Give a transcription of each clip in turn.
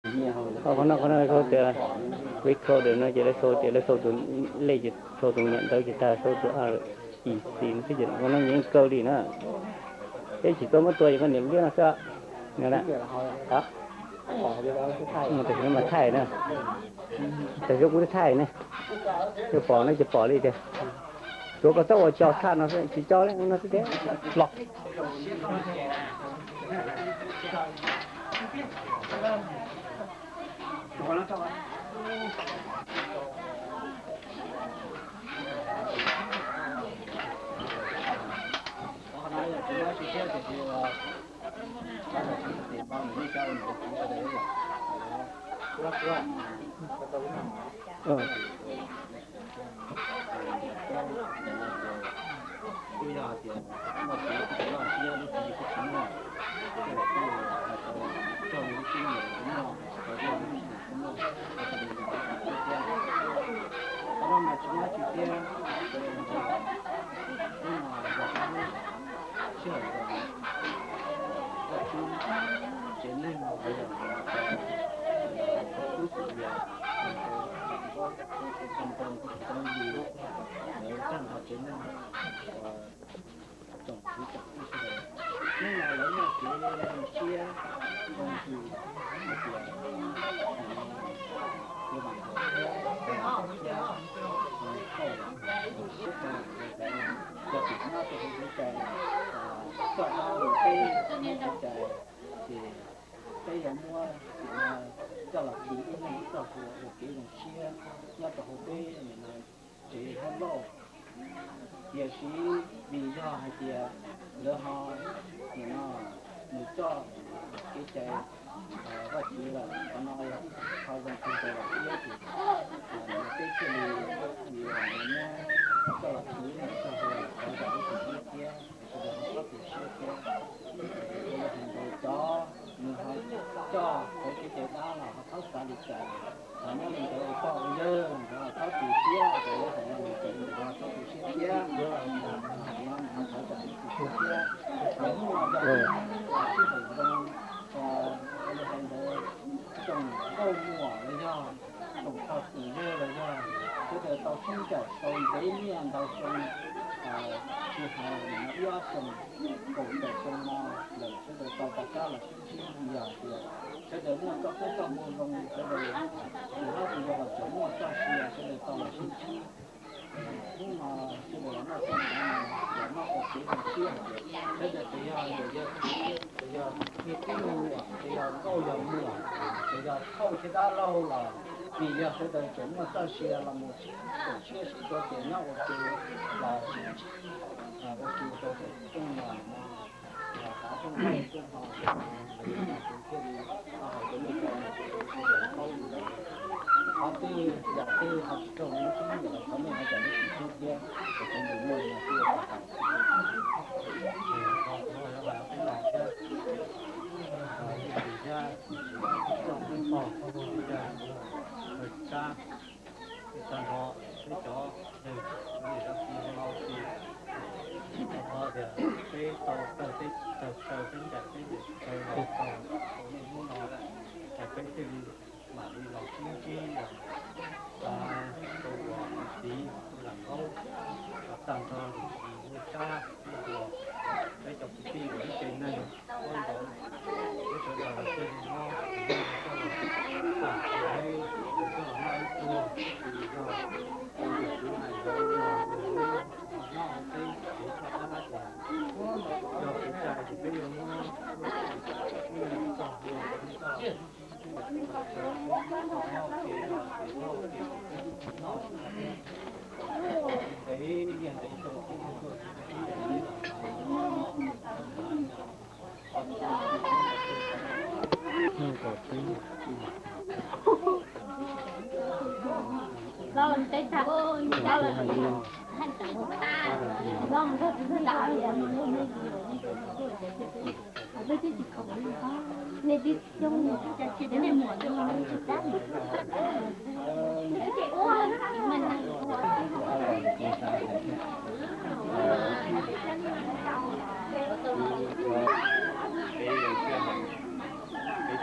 Qhov no, qhov no sau tias recorder no ces lawv sau tias lawv sau tus lej ces sau tus niam ntawv ces tag sau tus a i c no xwb ces qhov no yeej kawg li na. Peb tsis tau muab tua ces koj niam liab no xwb. Tam sim no mas thaij na, tam sim no kuv twb thaij ne, yog pom no ces pom li tiag. Tsuav koj txhob ua co tshaj no xwb, tsis co li no xwb tiag los. Tsev neeg los yog tub tus yas, tau li lawv tag nrho tsev neeg, tsoom kwv tsoom tij sawv daws, hnub no lawv muaj kev zoo siab zoo ntsws hais tias tus vam thiab tus vam thiab thauj siab rau lawv, yog tim no tus hu kev cai txoj dab lus teb kev cai, ces peb yuav muab tim no coj los kis ib leeg ib txoj hlua ua kev zoo siab nyob rau hauv peb nim no tsev hauj lauj. Tiam sis vim yog hais tias lawv ho nim no nws txoj kev cai Vajtswv lawm, qhov no yog ib qho zoo kawg nkaus lawm thiab ces nim no peb thiaj li vim lawv muab coj los kis ib leeg ib txoj hlua thov zam lub txim pub thiab sawv daws ho txhob tu siab thiab. Ua li hais ntawd cov nws ho coj hauv kev cai dab los ho txhob xav li cas, ho nyob li ntawd ua pog ua yawg los ntawd los txhob tu siab, cov nyob hauv no nws tseem ntawd los txhob tu siab thiab. Hais no nws ho thov zam lub txim pub thiab. Hnub no yog sij hawm zoo, ua li hais ntawd tsoom nkauj muam los yog tsoom pog tsoom yawg los yog sawv daws tau sib ncaim sau ntev niaj ntau xyoo, tsis hais nim no ib ob xyoo, kaum tawm xyoo no lawm sawv daws tau rov qab los sib ntsib, yog tias sawv daws muaj txoj koob txoj hmoo zoo sawv daws tus hlob tus yau los tseem muaj txoj sia sawv daws tau los sib ntsib. Hnub no sawv daws los noj txoj hmoo no los noj ua kev zoo siab hais tias sawv daws txawm yog niam yog txiv, txawm yog niag tub niag nyuam, txawm yog nkauj yog muam, txawm yog thauj thiab dab laug los vim yog sawv daws tseem muaj txoj sia los mus sib koom siab sib tuav tes nyob ua ke los sib ntsib ua ke rau rooj no no, los xav rooj no rooj no, ces thiaj li ho hais rau nej cov sawv daws paub li ntawd. Qhov twg yam twg ho tsis raug lub siab los thov nej ho zam lub txim pub thiab, es kuv nws muaj li no xwb. Tag nrho peb cov neeg niam cov txiv hauv no ces thov tias peb tau tawg teb tawg chaw, peb ncaim teb ncaim chaw los tau niaj hnub no, peb thiaj li mam li los sib ntsib los xav rau tus txiv tus lam nkaub, tag nrho tus txiv tus tsab tus hluas, peb cov kwv tij uas ib tsev neeg, peb sawv daws thiaj li muab tus neeg coj los tham, tus neeg coj los noj ib pluag, tus yog tus yawm txiv hais ntawd yog tus neeg nyob hauv peb tsev toj dab ces yog kev cai ces peb yuav muab tus neeg txoj hlua tus neeg coj los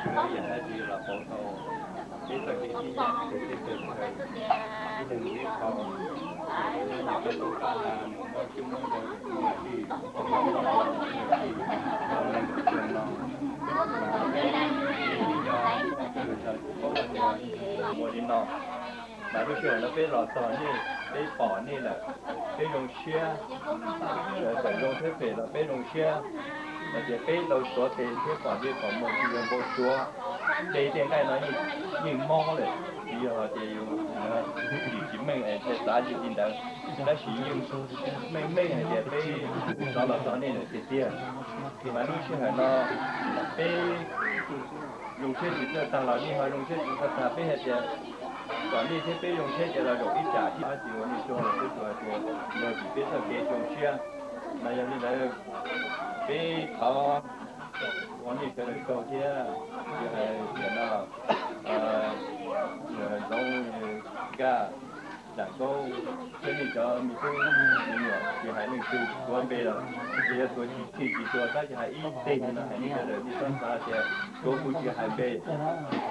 Yam dab tsi los pauv tau peb txoj kev tib yam, peb txoj kev sawv daws ib leeg mus ib qho, nyob nyob qab tub qab hab mus muab siab muab ntsws tus yam li ua neeg tus xyoo no, mas yog paub hais tias ua li no. Mas lub sij hawm no peb los txog nej, peb pom nej lawm, peb zoo siab, txawm zoo thiab phem los peb zoo siab hais tias peb tau suav tes thiab pom dej pom muag tsis yog npau suav. Dej tej nqaij no yeej mob lawm, tsis yog hais tias yus tsis tsis meej es thiaj xav li ntawd, tab sis yeej meej meej hais tias peb rov los txog nej lawm tiag tiag. Mas lub sij hawm no peb zoo siab tsis txawj tag los nej ho zoo siab tsis txawj tag, peb hais tias kom nej thiab peb zoo siab ces los zaum ib tsam thiab, tsis ua nej tsaug los peb tsuas hais tias yog vim peb txoj kev zoo siab. Mas yog li ntawd peb thov ua nej sawv daws tsaug thiab, yog hais tias no Ntxoov, Nkaj, Zam Kaub thiab nej cov me tub me nyuam tsis hais leej twg, tsuav npe los ces yog tsuav tsis txhij tsis txhua, tab sis hais ib teg no hais nej sawv daws nej txhob xav tias tsuav kuv tsis hais npe.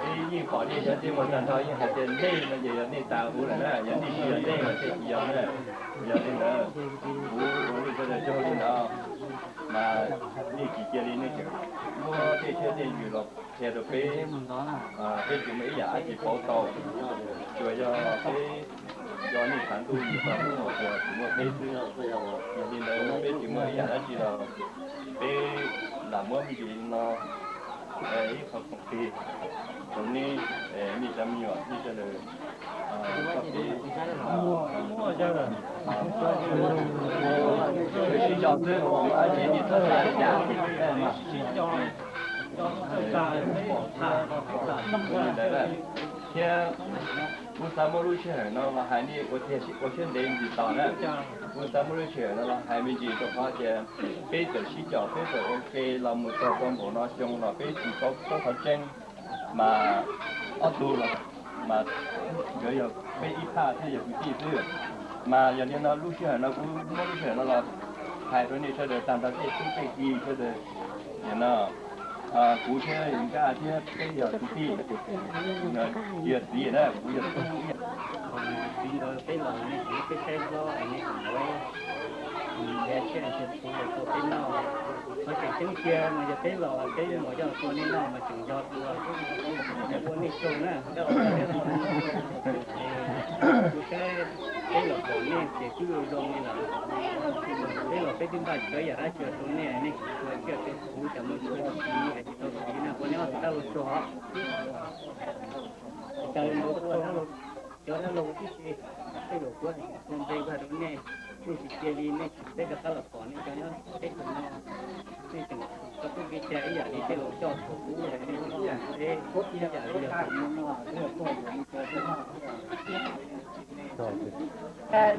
Peb yeej pom nej cov ntsej muag tag nrho yeej hais tias nej no ces yog nej tas kuv lawm na, yog nej tsis yog nej mas thiaj tsis yog na. Yog li ntawd kuv ua nej sawv daws tsaug li no, mas nej tsis cia li nej tseem muab tej tsheb tej zws los qhia rau peb, peb tsis muaj ib yam dab tsi pauv tau, tsuas yog peb cov nej xav ntuj mus tau hnub uas tsis muaj peb xwb. Yog li ntawd peb tsis muaj ib yam dab tsi los peb lam muab me ntsis no ib qho khoom plig rau nej, nej cov me nyuam nej sawv daws txoj kev sib nco xwb, dab tsi nej txhob xav li cas. Thiab kuv xav muab lub sij hawm no los hais nej ua tiag ua siab ntev me ntsis tos na. Kuv xav muab lub sij hawm no los hais me ntsis rau qhov tias peb txawm sib caum peb txawm ua ke los mus txog rau npaum no xyoo los peb tsis paub qhov tseeb, mas ob tug los mas nkawd yog peb ib phaj thiab yog kwv tij xwb. Mas yog li no lub sij hawm no kuv muab lub sij hawm no los hais rau nej sawv daws tag nrho tej tub tej ki sawv daws, no kuv thiab Nkaj thiab peb yog kwv tij, tsis yog txiv na, kuv yog tub. Txiv ntawd peb los nej tsis muab peb saib hlob, nej tseem ua nrhiav tsiaj nrhiav txhuv los tua peb noj. Qhov tseem ceeb tiag mas yog peb los peb muab coj los tua nej noj mas tseem yog tua, ua nej tsaug na. Kuv saib peb los pom nej ces twb zoo li lawm. Peb los peb twb npaj tsis tau ib yam dab tsi los rau nej, nej tsis tua tsiaj tua txhuv, cas muaj tsiaj tau siv, tsis tau siv na, ua nej ob tug dab laug tsuag. Cas li ntawd ua dab laug, cov dab laug tib si, tej zaum kuv hais txog npe kuv hais rau nej, nej tsis cia li nej tsis peb rov qab los pom nej cov nyob teb chaws no, nej tseem txhob tub kev cai ib yam li tej laus coj thaum ub, nej tseem ua ib yam li yog tus no.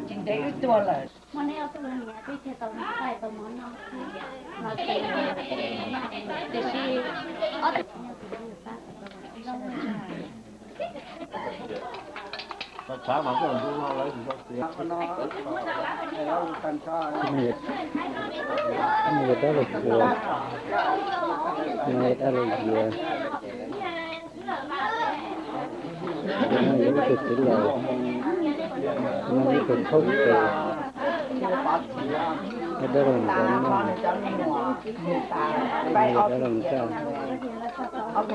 Tsis ntev wb tuag lawm. Muaj neb ob tug niam twb tsis tau noj, tau mov noj, tiam sis ob tug Yog dab laug Yuav, no yog dab laug Yuav, no yog ib tug txiv laus, no yog ib tug thaub tes, yog dab laug Ntxoov no, no yog dab laug Ntsaj. Tus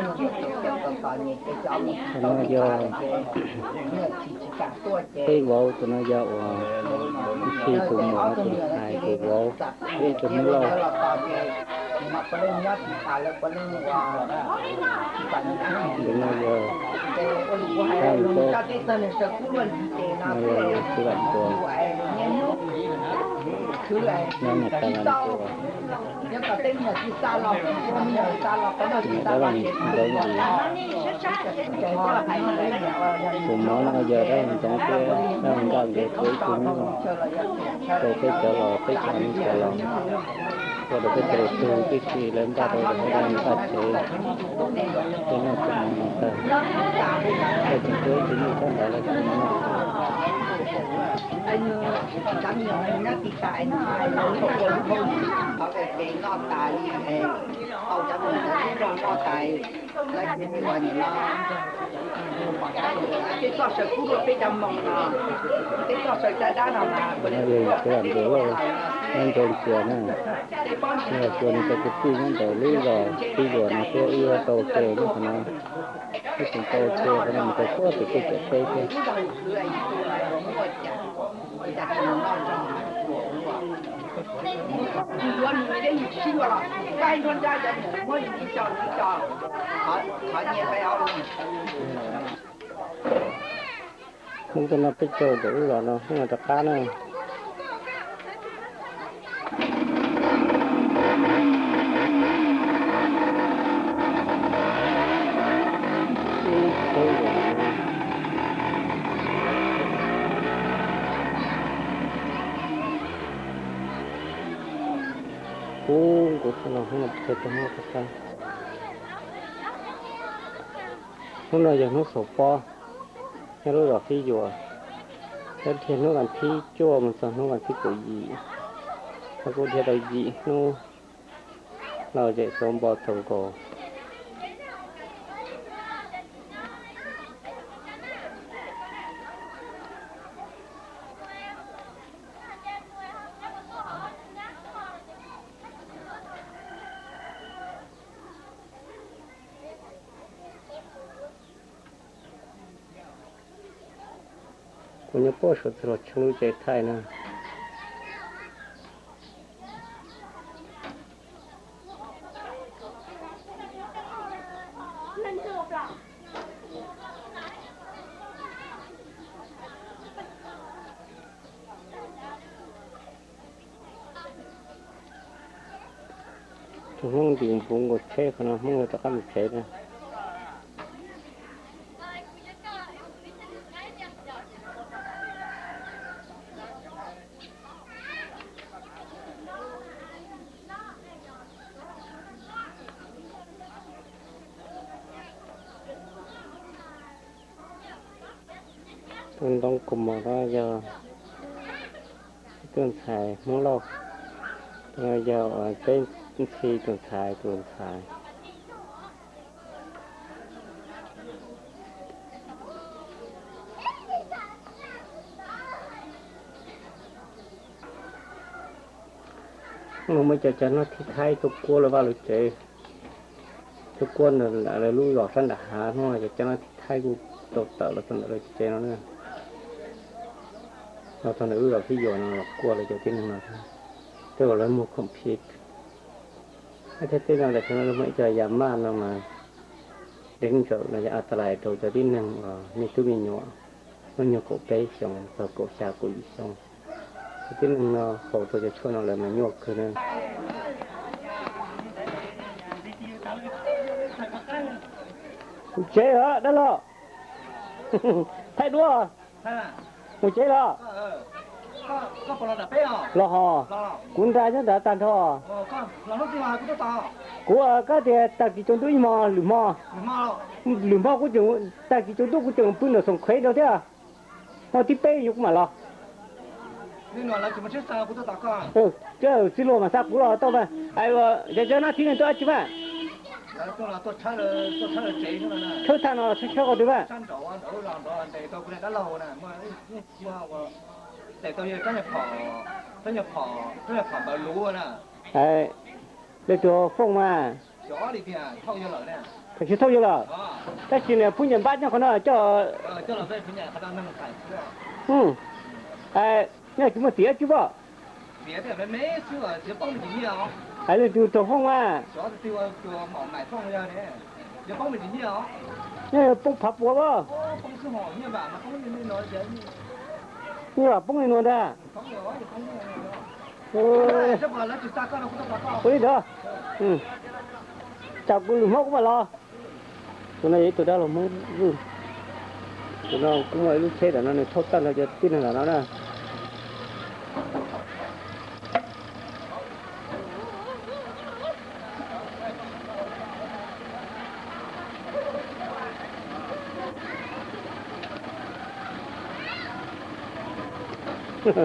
no yog peb vauv, tus no yog uas ib txhis tus muam no tus hais tus vauv, peb tus Hmoob Lauj. Tus no yog Kab Nkauj, no yog Txiv Vam Ntuas, no yog Txiv Vam Ntuas. Dab laug Ntxoov Yim. Tus mov no yog dab laug Ntxoov thiab dab laug Nkaj nkawd tua ib tug nyuj rau peb cov los peb cov neej tsa los, ua rau peb cov lus tug tib si lawv npaj rau lawv dab laug Nkaj tsev, peb noj tus mov no tag, lawv tseem tua ib tug nyuj rau ntawd lawv tseem noj. Cov me nyuam nyob tiv tas no, qhov pem noj tas li, tau cov me nyuam noj tas, lawv ua nim no, peb txoj saw kub rau peb cov moo no, peb txoj saw caj dab no mas, nrog ntxias na, yog xyuas nws cov kwv tij nyob ntawm lub zos Tib Yuam no thiab wb tau ua ke nyob qhov no, wb tseem tau ua ke qhov no mus rau puag tim tej ciam teb thiab. Hnub no peb caug ntawm lub zos no, hnub no rov qab na. Ub, nkaus no hnub no peb caug rov qab. Hnub no yog hnub xaus pob nyob lub zos Tib Yuam, peb dhia hnub vas thib cuaj mus txog hnub vas thib kaum yim, no kuj dhia tau yim hnub los zem xaus npo txaus nkaus. Kuv nyob puag saum txwj laug Tsheej lub tsev thaij na. Tus Hmoob ntim npuv nkaus tsheb qhov no, Hmoob yuav rov qab mus tsev na. Tus ntoo kaus mom no yog ib tug ntxhais Hmoob Lauj, tus no yog Teb Ntxhi tus ntxhais, tus ntxhais. Hnub no muaj cov cov noj thib thaib tuaj kuaj lawv vaj lawv tsev, tuaj kuaj ntawm lawv lub zos sab nram hav. Hnub no cov cov noj thib thaib kuj tau tawm los txog ntawm lawv tsev no na. Los txog ntawm lub zos Tib Yuam no los kuaj lawv cov tib neeg no thiab. Tej zaum lawv muag khoom phiv. Thiab tej no tam sim no lawv muaj ib co yas maj no mas deev ntsawm no yog a ta lais rau cov tib neeg uas me tub me nyuam hnub nyoog kaum peb xyoos txog kaum xya kaum yim xyoo. Cov tib neeg no haus tau cov tshuaj no lawm mas nyuaj kawg na. Mus tsev lawm dab laug. Thaij duab. Mus tsev los? Los hos, kuv nra nyob nrad tag nrho. Kuv, koj tias tag kis tsaus ntuj ib hmo lwm hmo. Lwm hmo kuv tseem, tag kis tsaus ntuj kuv tseem pw nram xoom khev rau thiab. Hmo thib peb yus kuv mam los. Txij luag mas xa kuv los tau mas. Cov cov nab thib neeg tuaj dab tsi mas? Tshawb thaj no tshawb tshawb qhov twg mas? Leej twg fooj mas? Tam sim thauj yuav lawm. Tab sis niag phub nyas npab nyob qhov no coj. Nyob tsis muaj tiav tsis pom. Hais leej twg raug fooj mas? Nyob poob phav puas as? Nyob vam poob li nuav ntag. Ua li ntawd, tsam kuv lwm hmo kuv mam los. Tus no yog ib tug dab laug Hmoob Vwj. Tus no kuj muaj ib lub tsheb ntawm no nws thauj tag nrho cov tib neeg ntawm no na. Tus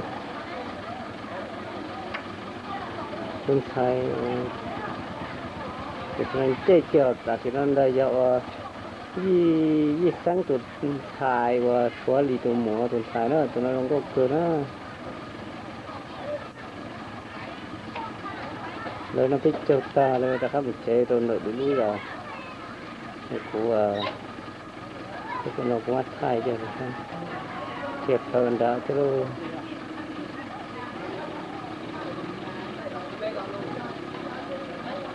ntxhais, tus ntxhais ntej kiag tam sim no ntag yog ua Yij, Yij Xeeb tus ntxhais uas Suav Lis tus muam tus ntxhais na, tus no zoo nkauj kawg na. Lawv no peb caug tag lawm rov qab mus tsev rau ntawm lub zos. Kuv, no kuv muab thaij kiag, qhia plaws nrad thiab lauj.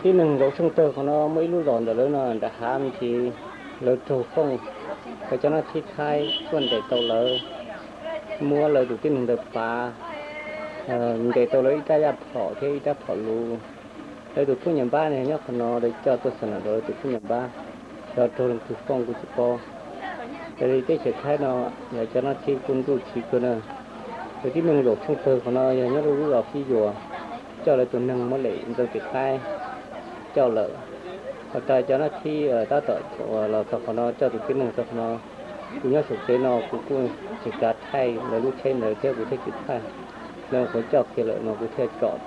Tib neeg nkaus tsheej tawg qhov no muaj ib lub zos ntawm lawv no nram hav me ntsis, lawv raug foob, lawv cov nab thib Thaib tuaj ntes tau lawv, muab lawv tus tib neeg ntawd pav, ntes tau lawv ib rab yaj phom thiab ib rab phom lus. Lawv tus phooj ywg npab ne nyob qhov no, lawv coj tuaj xas nam rau lawv tus phooj ywg npab, xyov raug leej twg foob kuj tsis paub. Raws li teb chaws Thaib no, lawv cov nab thib kuj nruj chiv kawg na. Lawv tib neeg nkaus tsheej tawg qhov no yog nyob rau lub zos Fib Yuas, coj lawv tus neeg muab lem ntxeev tes qaib coj lawm. Ho tas cov nab thib tab tom los txog qhov no coj tus tib neeg txog qhov no, kuv nyob saum tsev no kuv kuj tsis kav thaij lawv lub tsheb ntawd thiab kuv thiaj tsis thaij. Lawv qhuav coj kiag lawm no kuv thiaj tsom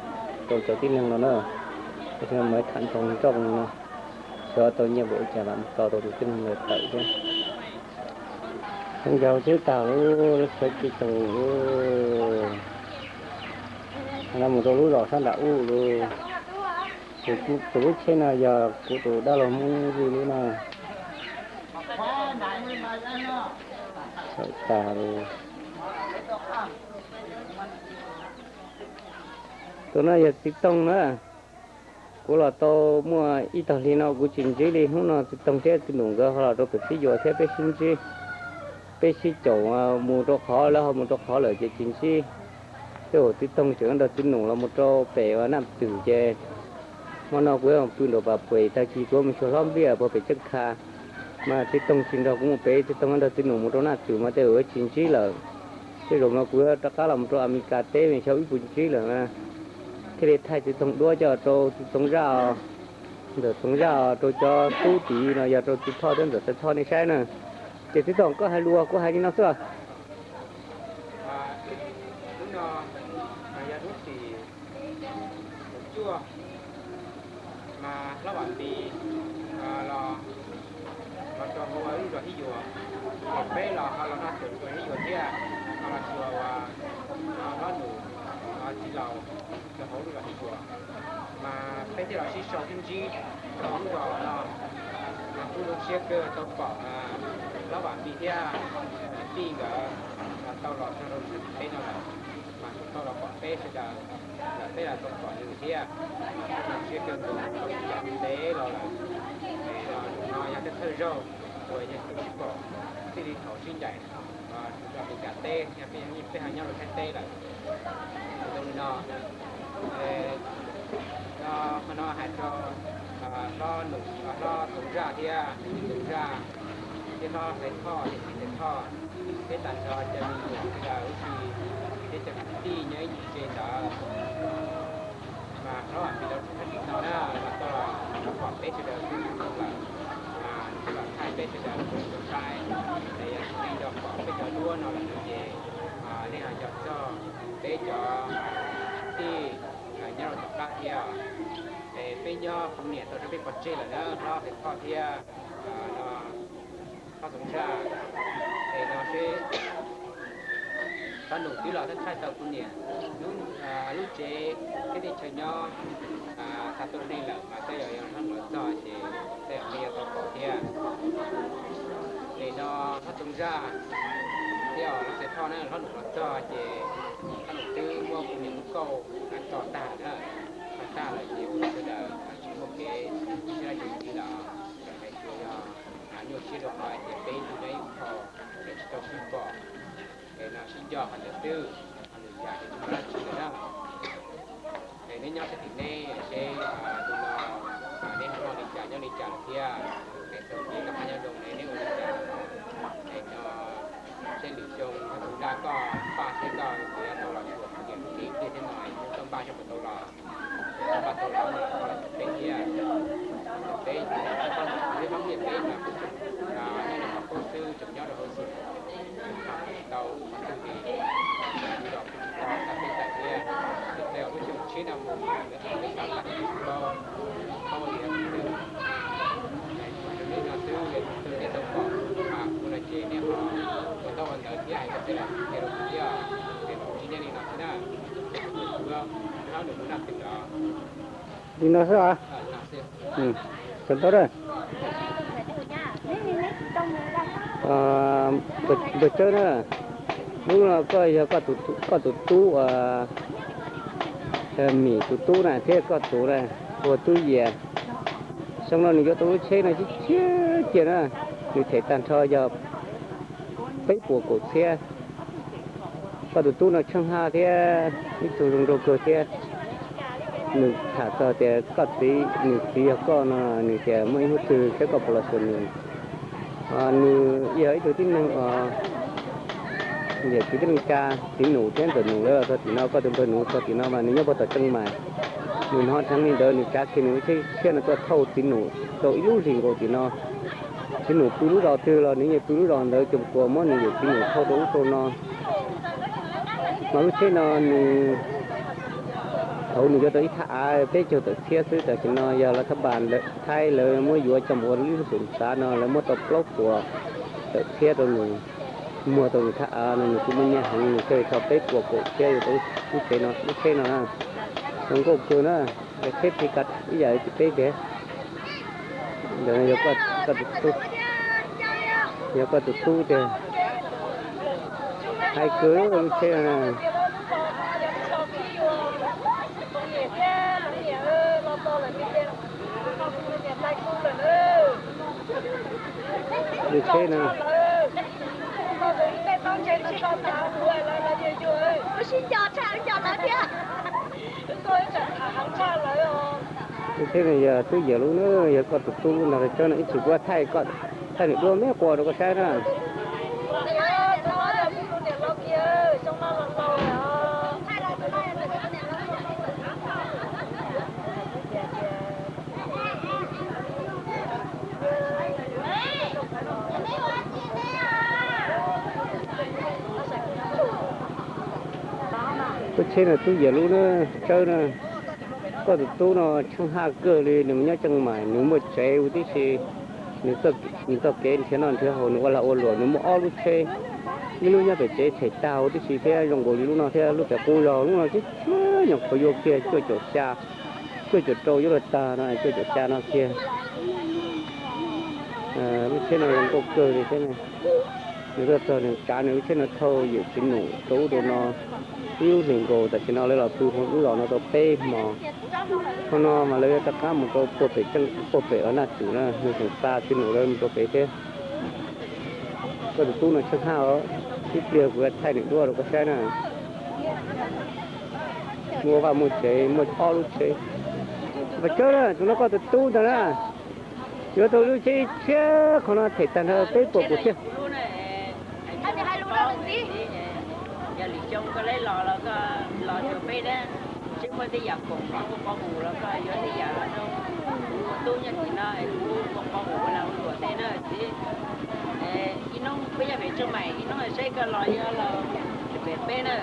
rau cov tib neeg no na, mus tham ntsoov nroj no, xyov tau nyiaj npaum li cas mam mus tos tau tus tib neeg ntawd tawm thiab. Zoo ncaus xwb tag lub, lub tsheb tsis toom lub, no mus rau lub zos sab nram ub lub. Tus lub tsheb no yog kuv tus dab laug Hmoob Vij lub no. Tag lub. Tus no yog txiv Toog na. Kuv los tau muaj ib tog hli no kuv tsis ntsib li, hnub no txiv Toog thiab txiv Num nkawd ho los rau pem Fib Yuas thiab peb sib ntsib, peb sib caum mus rau qhov lawv ho mus rau qhov lawm ces tsis ntsib. Tej zaum txiv Toog tseem nrog txiv Num los mus rau pem Naj Twm ces hmo no kuv pw nraum pas pues tag kis kuv mus xyuas hlob Npliaj puag pem Tseej Kha, mas txiv Toog tsis nrog kuv mus pem, txiv Toog nrog txiv Num mus rau Naj Twm mas tej zaum tsis ntsib lawm. Tej zaum no kuv rov qab los mus rau Amelikas teb xyov wb puas ntsib lawm na. Thiaj li thaij txiv Toog duab coj rau txiv Toog Zaj, ntxawm Toog Zaj rau cov tub tid no yog rau txiv Thoj thiab ntxawm Xaiv Thoj nej saib na. Ces txiv Toog koj hais lus kuv hais li no xwb. Hnub no yog hnub tim cuaj, mas hlob Vam Npis los, los rau hauv lub zos Hib Yuas, peb los ho los noj tseem rau Hib Yuas thiab, ho los xyuas hlob Num txiv laus rau hauv lub zos Hib Yuas, mas peb thiaj los sib sau sib ntsib rau hauv lub zos no. Mas kuj zoo siab kawg tau pom hlob Vam Npis thiab tij nkawd tau los txog rau tim teb no lawm, mas kuj tau los pom peb sawv daws, lawm peb los tau pom nws thiab. Kuj zoo siab kawg nkaus tau sib ncaim ntev los lawm. Es no yog thawj thawj zaug uas yog kuv sib pom, txij li thaum sib ncaim rau Amelikas teb, peb ho nyob rau Thaib teb lawm. Zoo li no, no qhov no hais rau hlob Num, hlob Toog Zaj thiab txiv Toog Zaj, thiab hlob Xaiv Thoj thiab txiv Xaiv Thoj, thiab tag nrho cov me nyuam sawv daws huv tib si, thiab cov kwv tij nyob ib nyuag tsev ntawd. Mas hlob Vam Npis los txog thaj tsam no na, los tau los pom peb sawv daws kuj zoo lawm, mas nws kuj los thaij peb sawv daws kuj zoo saib. Es yog tsis tau pom peb cov duab no lawm no ces nej ho nco txog peb cov tij nyob rau tom qab thiab. Es peb nyob kuv niam tau rau peb pov tseg lawm na, hlob Xaiv Thoj thiab no, hlob Toog Zaj. Es no seb hlob Num twb los thaij tau kuv niam lub tsev thiab teb chaws nyob xa tuaj rau nej lawm, mas tej zaum yog hlob Num los txog ces tej zaum nej yuav tau pom thiab. Es no hlob Toog Zaj thiab hlob Xaiv Thoj na, hlob Num los txog ces hlob Num twb muab kuv niam lub kauj tso tag lawm na, tso tag lawm ces ua rau sawv daws tsis muaj kev sib dab tsi ntxiv lawm. Hais tias yog nyuaj siab rau qhov hais tias peb ib tug nyob ib qho es tsis tau sib pom, es no sib nco qhov ntawd xwb, ho lwm yam ces tsis muaj dab tsi lawm na. Es neb nyob sab tim neb seb tus no neb ho noj li cas nyob li cas lawm thiab, es txog kev noj qab nyob zoo ne neb ua li cas. Es no seb lwm xyoo hlob Toog Zaj koj npaj seb koj puas yuav tau los xyuas kuv niam lub tsev tiag thiab no, es koj npaj seb puas tau los. Npaj tau los no koj los caum peb thiab. Caum peb, hlob Num thiab hlob Npliaj peb mas kuj tseem nyob rau qhov qub xwb, tseem nyob rau hauv xwm, tseem tham tsis tau qhov twg li. Yus los kuj tsis Tsheb no mus lawv hais peb xav tawm ua tau li no xwb, nej tau pom mas kuv no ces nej ho ua ntau ua ntawv thiab hais rau peb los qhia rau kuv thiab, ces tsis nyob li no xwb na. Kuv hlob nws mus Naj Twm os. Li no xwb os. Tau ntau lawm. Npawg Tsawb na, hnub no koj yog koj tus tub, Mim tus tub na thiab koj tus na, hu ua Tub Yias. Xyoo no nws yuav tau lub tsheb no tshiab tshiab cia na, nws them tag nrho yog peb puas kaum txhiab. Koj tus tub no tsheej haj thiab ib tug zoo nraug kawg thiab. Nws tham txog tias koj txiv, nws txiv yog koj no, nws tias muaj ib hnub twg saib koj puas los xyuas nws. Nws yog ib tug tib neeg uas niam txiv tib neeg tsa, txiv nus thiab ntxawm nus lawv los txog tim no, koj tus npawg nus txog tim no mas nws nyob puag tom Tseej Maim. Nws hnov dheev li ntawd nws tsav kiag nws lub tsheb tshiab no tuaj thauj txiv nus rau ib lub zis nkaus tim no. Txiv nus pw lub zos twg los nws yeej pw lub zos ntawd, ces puas muab nws yawm txiv nus thauj rau ub rau no. Mas lub tsheb no nws, thaum nws yuav tau ib thaj av peb caug tawm txhiab xwb, tam sim no yog lawv thab npas Thaib lawv muab yuav coj mus ua lub xum xav no lawv muab tau plaub puas tawm txhiab rau nws, muag tau nws thaj av no nws kuj muaj nyiaj heev, nws thiaj li tau peb puas kaum txhiab yuav tau lub tsheb no, lub tsheb no na. Zoo nkauj kawg na, tsheb phi ka ib yam li peb tiag. Ntawm no yog koj tus tub tiag, hais kawg lub tsheb no na. Lub tsheb no, lub tsheb no yog Tub Yias lub na, yog koj tus tub lub ntag. Cov no ib tsam kuv thaij, thaij nws duab me qua rau koj saib na. Lub tsheb no Tub Yias lub na, Tsawb na. Koj tus tub no tsheej haj kawg li, nws mus nyob Tseej Maim, nws muaj tsev huv tib si, nws txoj kev nrhiav noj nrhiav haus, nws ua lag ua luam, nws muaj ob lub tsheb, ib lub nyob pem tsev tshem tag huv tib si thiab zoo nkaus li lub no thiab, lub pem qub zog, lub no tshiab tshiab nyuam qhuav yuav kiag cuaj caum xya, cuaj caum rau yuav luag tag no, cuaj caum xya no kiag. Lub tsheb no zoo nkauj kawg li thiab. Nws tuaj txog nws tsav nws lub tsheb no thauj yawm txiv nus rau ub rau no ib lub hlis nkaus, tam sim no lawv los pw hauv lub zos no tau peb hmo. Hmo no mas lawv yuav rov qab mus rau puag pem, puag pem Naj Twm na, nws tseem xa txiv nus lawv mus rau pem thiab. Koj tus tub no tsheej haj os, ib pliag kuv yuav thaij nws duab rau koj saib na. Muaj vaj muaj tsev, muaj ob lub tsheb. Npawg Tsawb na, tus no koj tus tub ntag na. Yuav tau lub tsheb tshiab, qhov no them tag nrho peb puas kaum txhiab. Yog lwm xyoo koj leb los los koj los rau peb na, seb muaj tej yam khoom los muaj qhov mus los koj yuav tej yam los rau kuv ua tub nyob tim no es kuv ua qhov mus ua lag ua luam tej na txiv. Ib hnub peb nyob pem Tseej Maim, ib hnub saib koj los yog los pem peb na,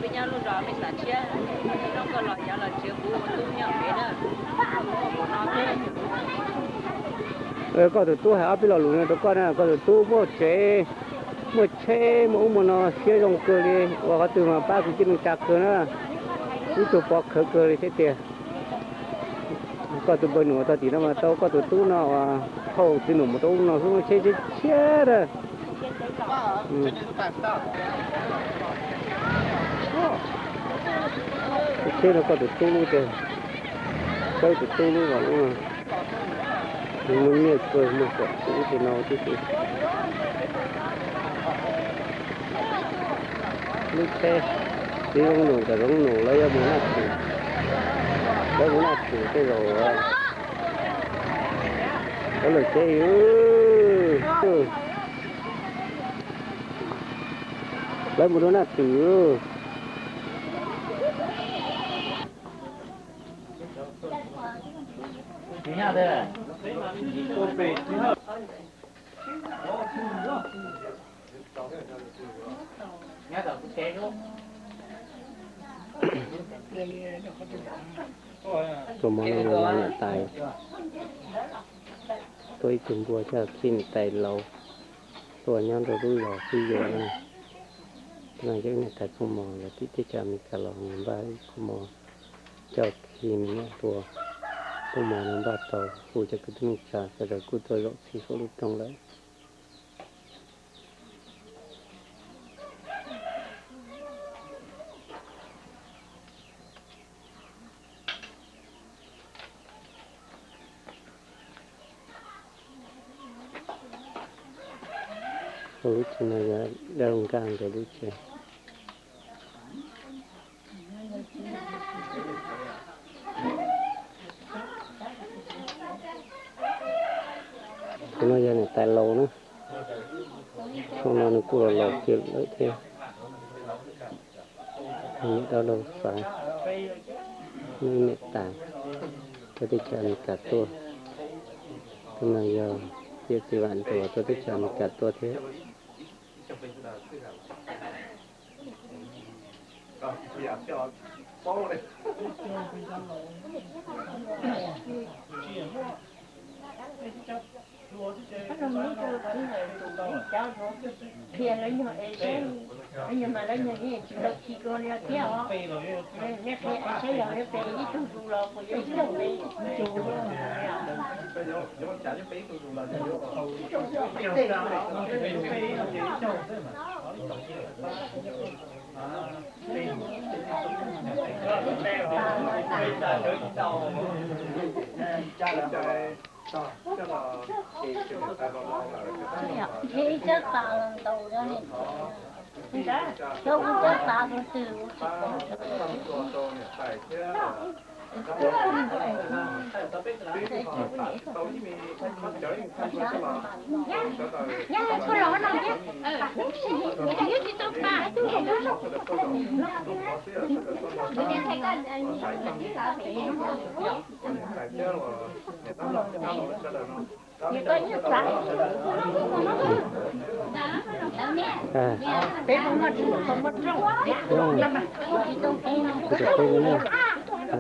peb nyob lub zos peb xav tshiab, ib hnub koj los yog los nrhiav kuv ua tub nyob pem na. Koj tus tub hais ob peb lo lus no rau koj na, koj tus tub muaj tsev, muaj tsheb, muaj ub muaj no siab zoo kawg li, ua qhov twg mas pab kwv tij neej tsa kawg na, ib tug pov khawv kawg li thiab tiag. Koj tus npawg nus tog tim no mas tau koj tus tub no uas thauj txiv nus mus rau ub no xwb, lub tsheb tshiab tshiab na. Lub tsheb no koj tus tub lub tiag, Tsawb tus tub lub los lub no. Nws muaj nyiaj kawg, muaj kom kuv ub tus no tib si. Lub tsheb, txiv Zoov Nus, ntxawm Zoov Nus lawv yuav mus Naj Twm, lawv mus Naj Twm tej zaum lawv lawm tsev. Lawv mus rau Naj Twm. Tus mos no los yog niam tais, tua ib tug npua coj khi niam tais laus tua nyob rau lub zos Xib Yuas no. Tus no yog niam tais kua mos los tim teb chaws Amelikas los npaj kua mos coj khi nws niam tua. Kua mos no npaj tau hu cov kwv tij neej tsa sawv daws kuj tuaj zaum txhij saum lub rooj lawm. Ua lub tsev no yog dab nkaj nkawd lub tsev. Tus no yog niam tais laus na, xyoo no nws kuj los laus kiag lawm thiab. Niam dab laug Xaiv, niam tais, tuaj teb chaws Amelikas tuaj. Tus no yog yawm txiv Vam Ntuas, tuaj teb chaws Amelikas tuaj thiab. Ib tsab pas los ntaus, cov ub tsab pas tus twg ua tsis tau.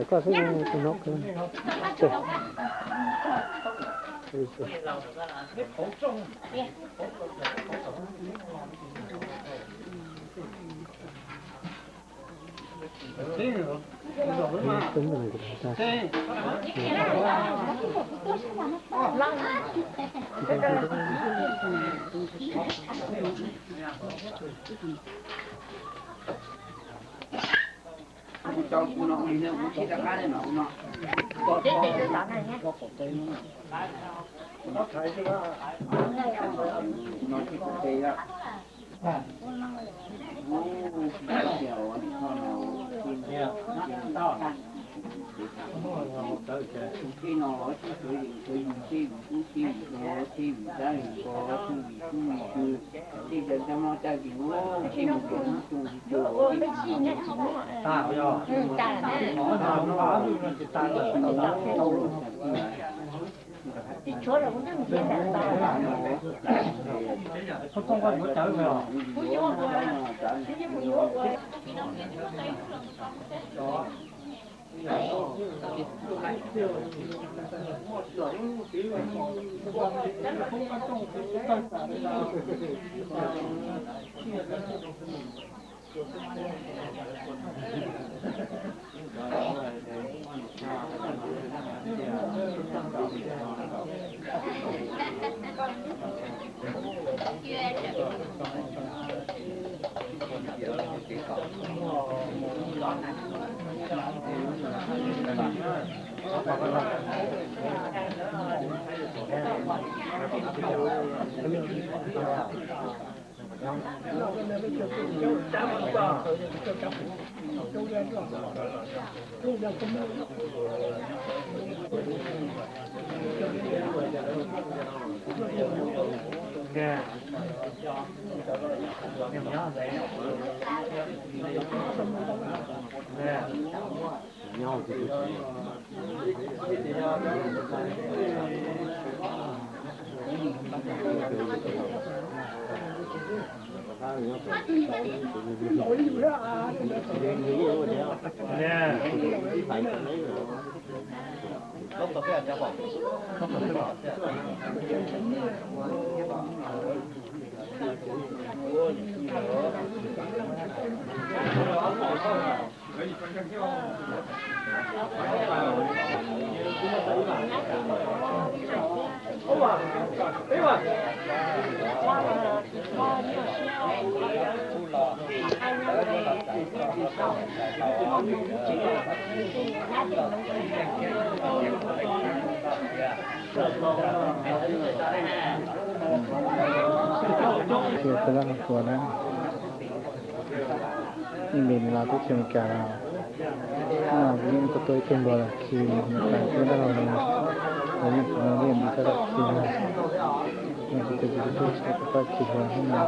Koj xwb hnov. Tus laj tus tuas na, ib npis nws los teb chaws Amelikas los, hnub no kuv yeej tuaj tuaj ib tug npua los khi, nws pais teb nrog los, kuv yeej tsis muaj npis txog los khi no, no kuv tus kuv tuaj tsis tau tau khi hluas hnub no.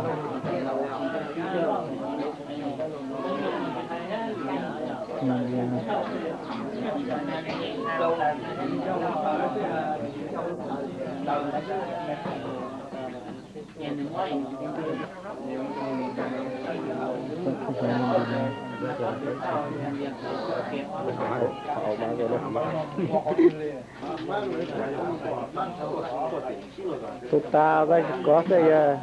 Tus tas tau tsis kov xwb yog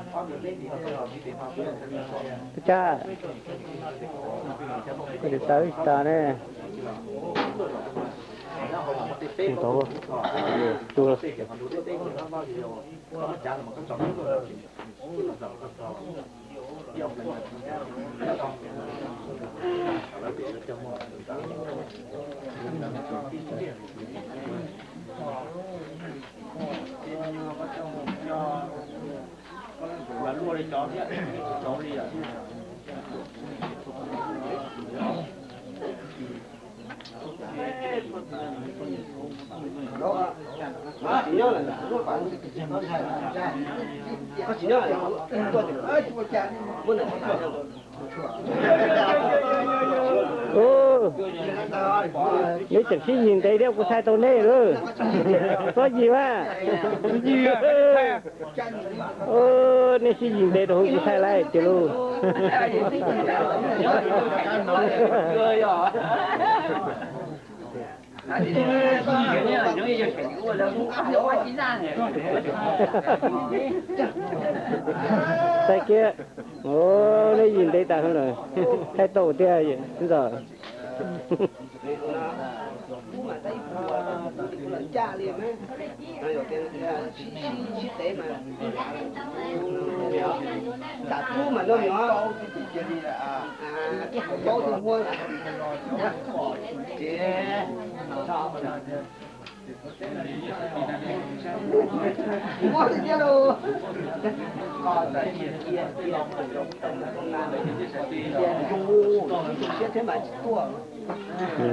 tus caj, koj tsis tau tsis tas ne. Neb tseem sib yig ntev thiab kuv thaij tau neb lawm. Txhob yig mas. Nej sib yig ntev rau kuv thaij lawm tiag lauj. Thaij kiag. Neb yig ntev tas lawm, thaij tau tiag ntxawm.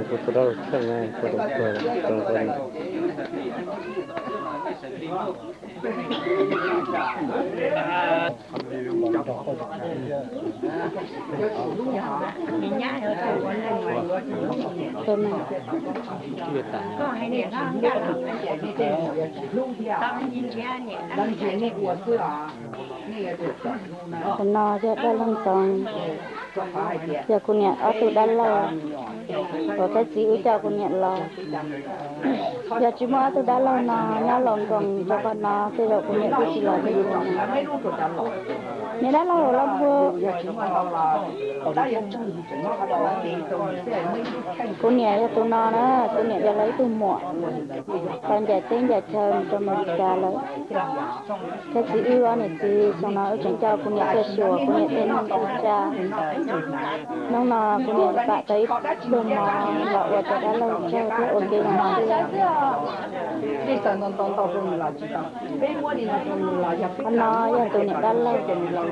Kuv tus dab laug txheej na, kuv tus dab laug txheej. Qhov no yog dab laug Ntxoov, yog kuv niam ob tug dab laug uas thiab txiv wb coj kuv niam los. Yog tsis muaj ob tug dab laug no nyob los nkoos rau qhov no tej zaum kuv niam twb tsis los teb chaws no. Niam dab laug los npua. Kuv niam yog tus no na, kuv niam yog lawv ib tug muam, tau ncaim teb ncaim chaw mus rau Amelikas lawm. Thiab txiv wb ob niam txiv xyoo no wb tseem coj kuv niam tuaj xyuas kuv niam tej neej tej tsa. Hnub no kuv niam pam tau ib pluag mov los ua cov dab laug tsaug thiab ua kev zoo siab. Qhov no yog tus niam dab laug, tus nruab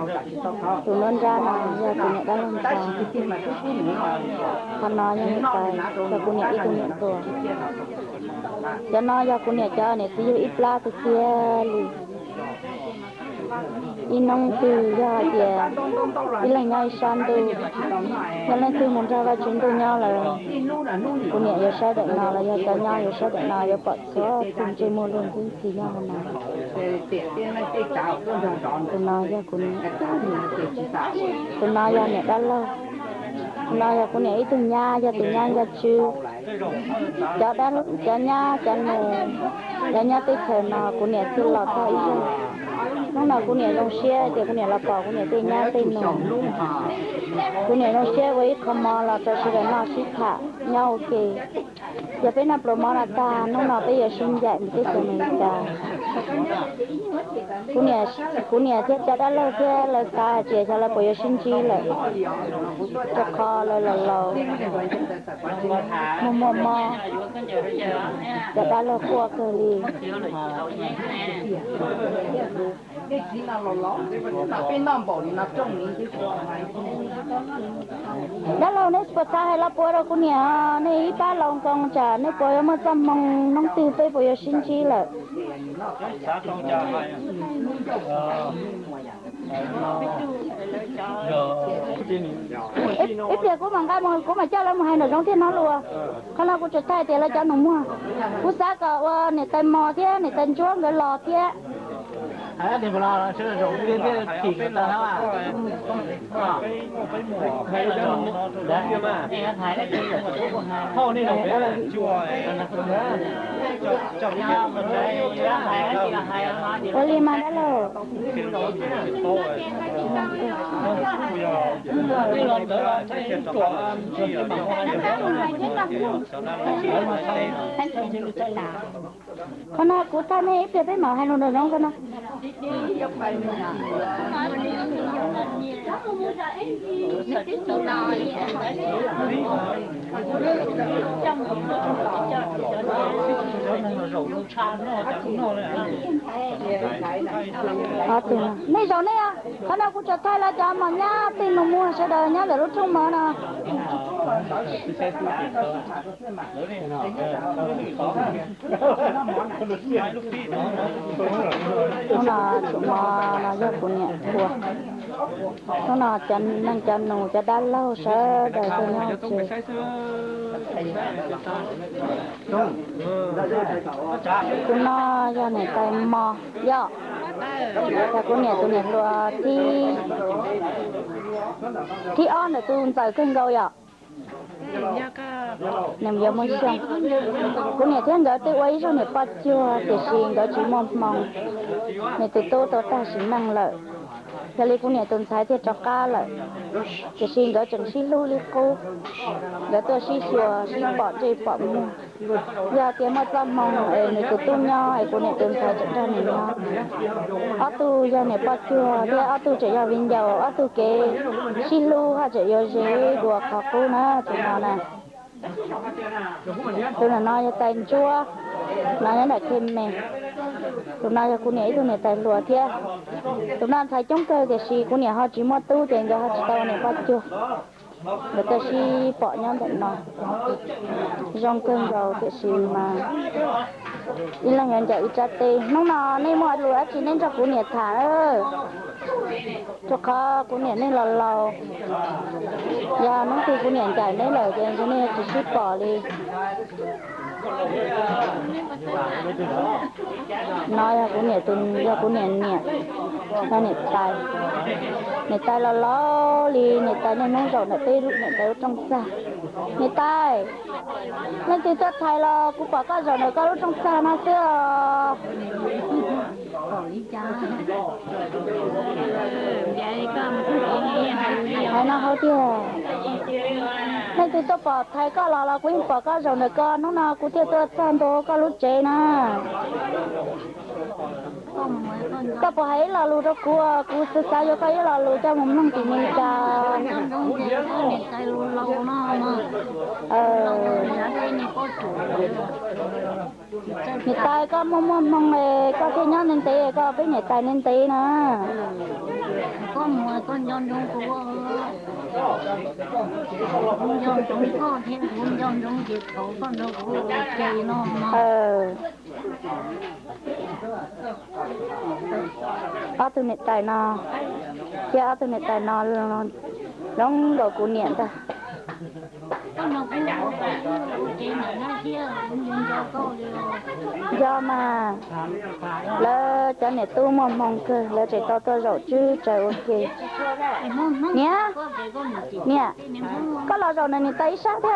nrab no yog tus niam dab laug Ntxoov. Qhov no yog niam tais, yog kuv niam ib tug niam hluas. Cov no yog kuv niam cov niam txiv yug ib plab tiag tiag li. Ib hnub twg yog hais tias ib leeg nyob ib sab ntuj, yog leej twg mus nrog Vajtswv ntuj nyob lawm, kuv niam yuav saib daim no los yog cov nyob yuav saib daim no yuav pom txhua tus ntsej muag luag ntxwb txiv nyob hauv no. Tus no yog kuv niam, tus no yog niam dab laug, tus no yog kuv niam ib tug nyab, yog tus nyab Nkaj Tswb. Cov, cov nyab cov nus, cov nyob teb chaws no kuv niam thiaj los tag ib zaug. Hnub no kuv niam zoo siab tias kuv niam los pom kuv niam tej nyab tej nus. Kuv niam zoo siab ua ib qho mov los rau sawv daws noj sib tham nyob ua ke. Yog peb noj pluas mov no tag, hnub no peb yuav sib ncaim mus teb chaws Amelikas. Kuv niam thiab cov dab laug thiab lawv xav hais tias xyov lawv puas yuav sib ntsib lawm, rau qhov lawv laus laus, muaj muaj mob, cov dab laug quaj kawg li. Dab laug, nej puas xav hais los puas rau kuv niam, nej ib pab laus nkoos tsam nej puas yuav muaj txoj hmoo hnub twg peb puas yuav sib ntsib lawm. Ib pliag kuv mam nqa mus, kuv mam coj lawv mus hais nram zoov thiaj hnov lus. Qhov no kuv tseem thaij tias lawv cov nus muag, kuv xav kom ua niam tais Mos thiab niam tais Ntsuab nkawd los thiab. Ua li mas dab laug. Qhov no kuv thaij nej ib pliag peb mam hais lus nram zoov qhov no. Nej zaum nej, qhov no kuv tseem thaij lawv cov mos nyab tej nus muag sawv daws nyob ntawm lub rooj mov no. Hnub no tsum mov no yog kuv niam ua. Hnub no cov neeg cov nus cov dab laug sawv daws tuaj nyob tsev. Tus no yog niam tais Mos yom, yog kuv niam tus niam hluas thib ob ntawm tus ntxawm kawg nkaus yom. Nws yuav muaj xyoo, kuv niam thiab nkawd twb ua ib zaug niam poj cuag tiam sis nkawd tsis muaj hmoo. Nws tus tub tau tag sim neej lawm, yog li kuv niam tus ntxhais thiaj rov qab lawm. Tiam sis nkawd tseem sib hlub li qub, nkawd tuaj sib xyuas sib pom ntsej pom muag. Yog tias muaj txoj hmoo es nws tus tub nyob es kuv niam tus ntxhais tseem nrog nws nyob. Ob tug yog niam poj cuag thiab ob tug tseem yog viv ncaus, ob tug kev sib hlub haj tseem yuav ze dua qhov qub na tus no na. Tus no yog tais Ntsuab, no nyob ntawm Khe Me. Tus no yog kuv niam ib tug niam tais hluas thiab. Tus no ntxhais coob kawg tiam sis kuv niam ho tsis muaj tub ces nkawd ho tsis tau ua niam poj cuag. Nkawd tuaj sib pom nyob ntawm no, zoo kawg nkaus tiam sis mas ib leeg yuav ncaim ib rab teb. Hnub no nej muaj lus dab tsi nej nrog kuv niam tham, rau qhov kuv niam nej los laus. Yog hnub twg kuv niam ncaim neb lawm ces ntshe nej tsis sib pom li. No yog kuv niam tus, yog kuv niam niam, yog niam tais. Niam tais los laus li, niam tais niaj hnub zaum ntawm peb niam tais lub rooj txag. Niam tais, leej twg tuaj thaiv los kuv pom koj zaum ntawm koj lub rooj txag no xwb os. Hais no hauv tiag, leej twg tuaj pom thaiv koj los los kuv yeej pom koj zaum ntawm ko, hnub no kuv thiaj tuaj txog ntua koj lub tsev na. Koj puas hais ib lo lus rau kuv, kuv xav xav yuav koj ib lo lus coj mus mloog tim Meskas. Niam tais, koj muaj muaj hmoo es koj thiaj nyob ntev ntev, koj peb niam tais ntev ntev na. Ob tug niam tais no, thiab ob tug niam tais no zoo nkaus kuv niam ntag. Yog mas, lawv cov niam tub muaj hmoo kawg, lawv tseem tau tuaj zaum tswb tsaws ua ke. Niam, niam, koj los zaum nws niam tais ib sab thiab os.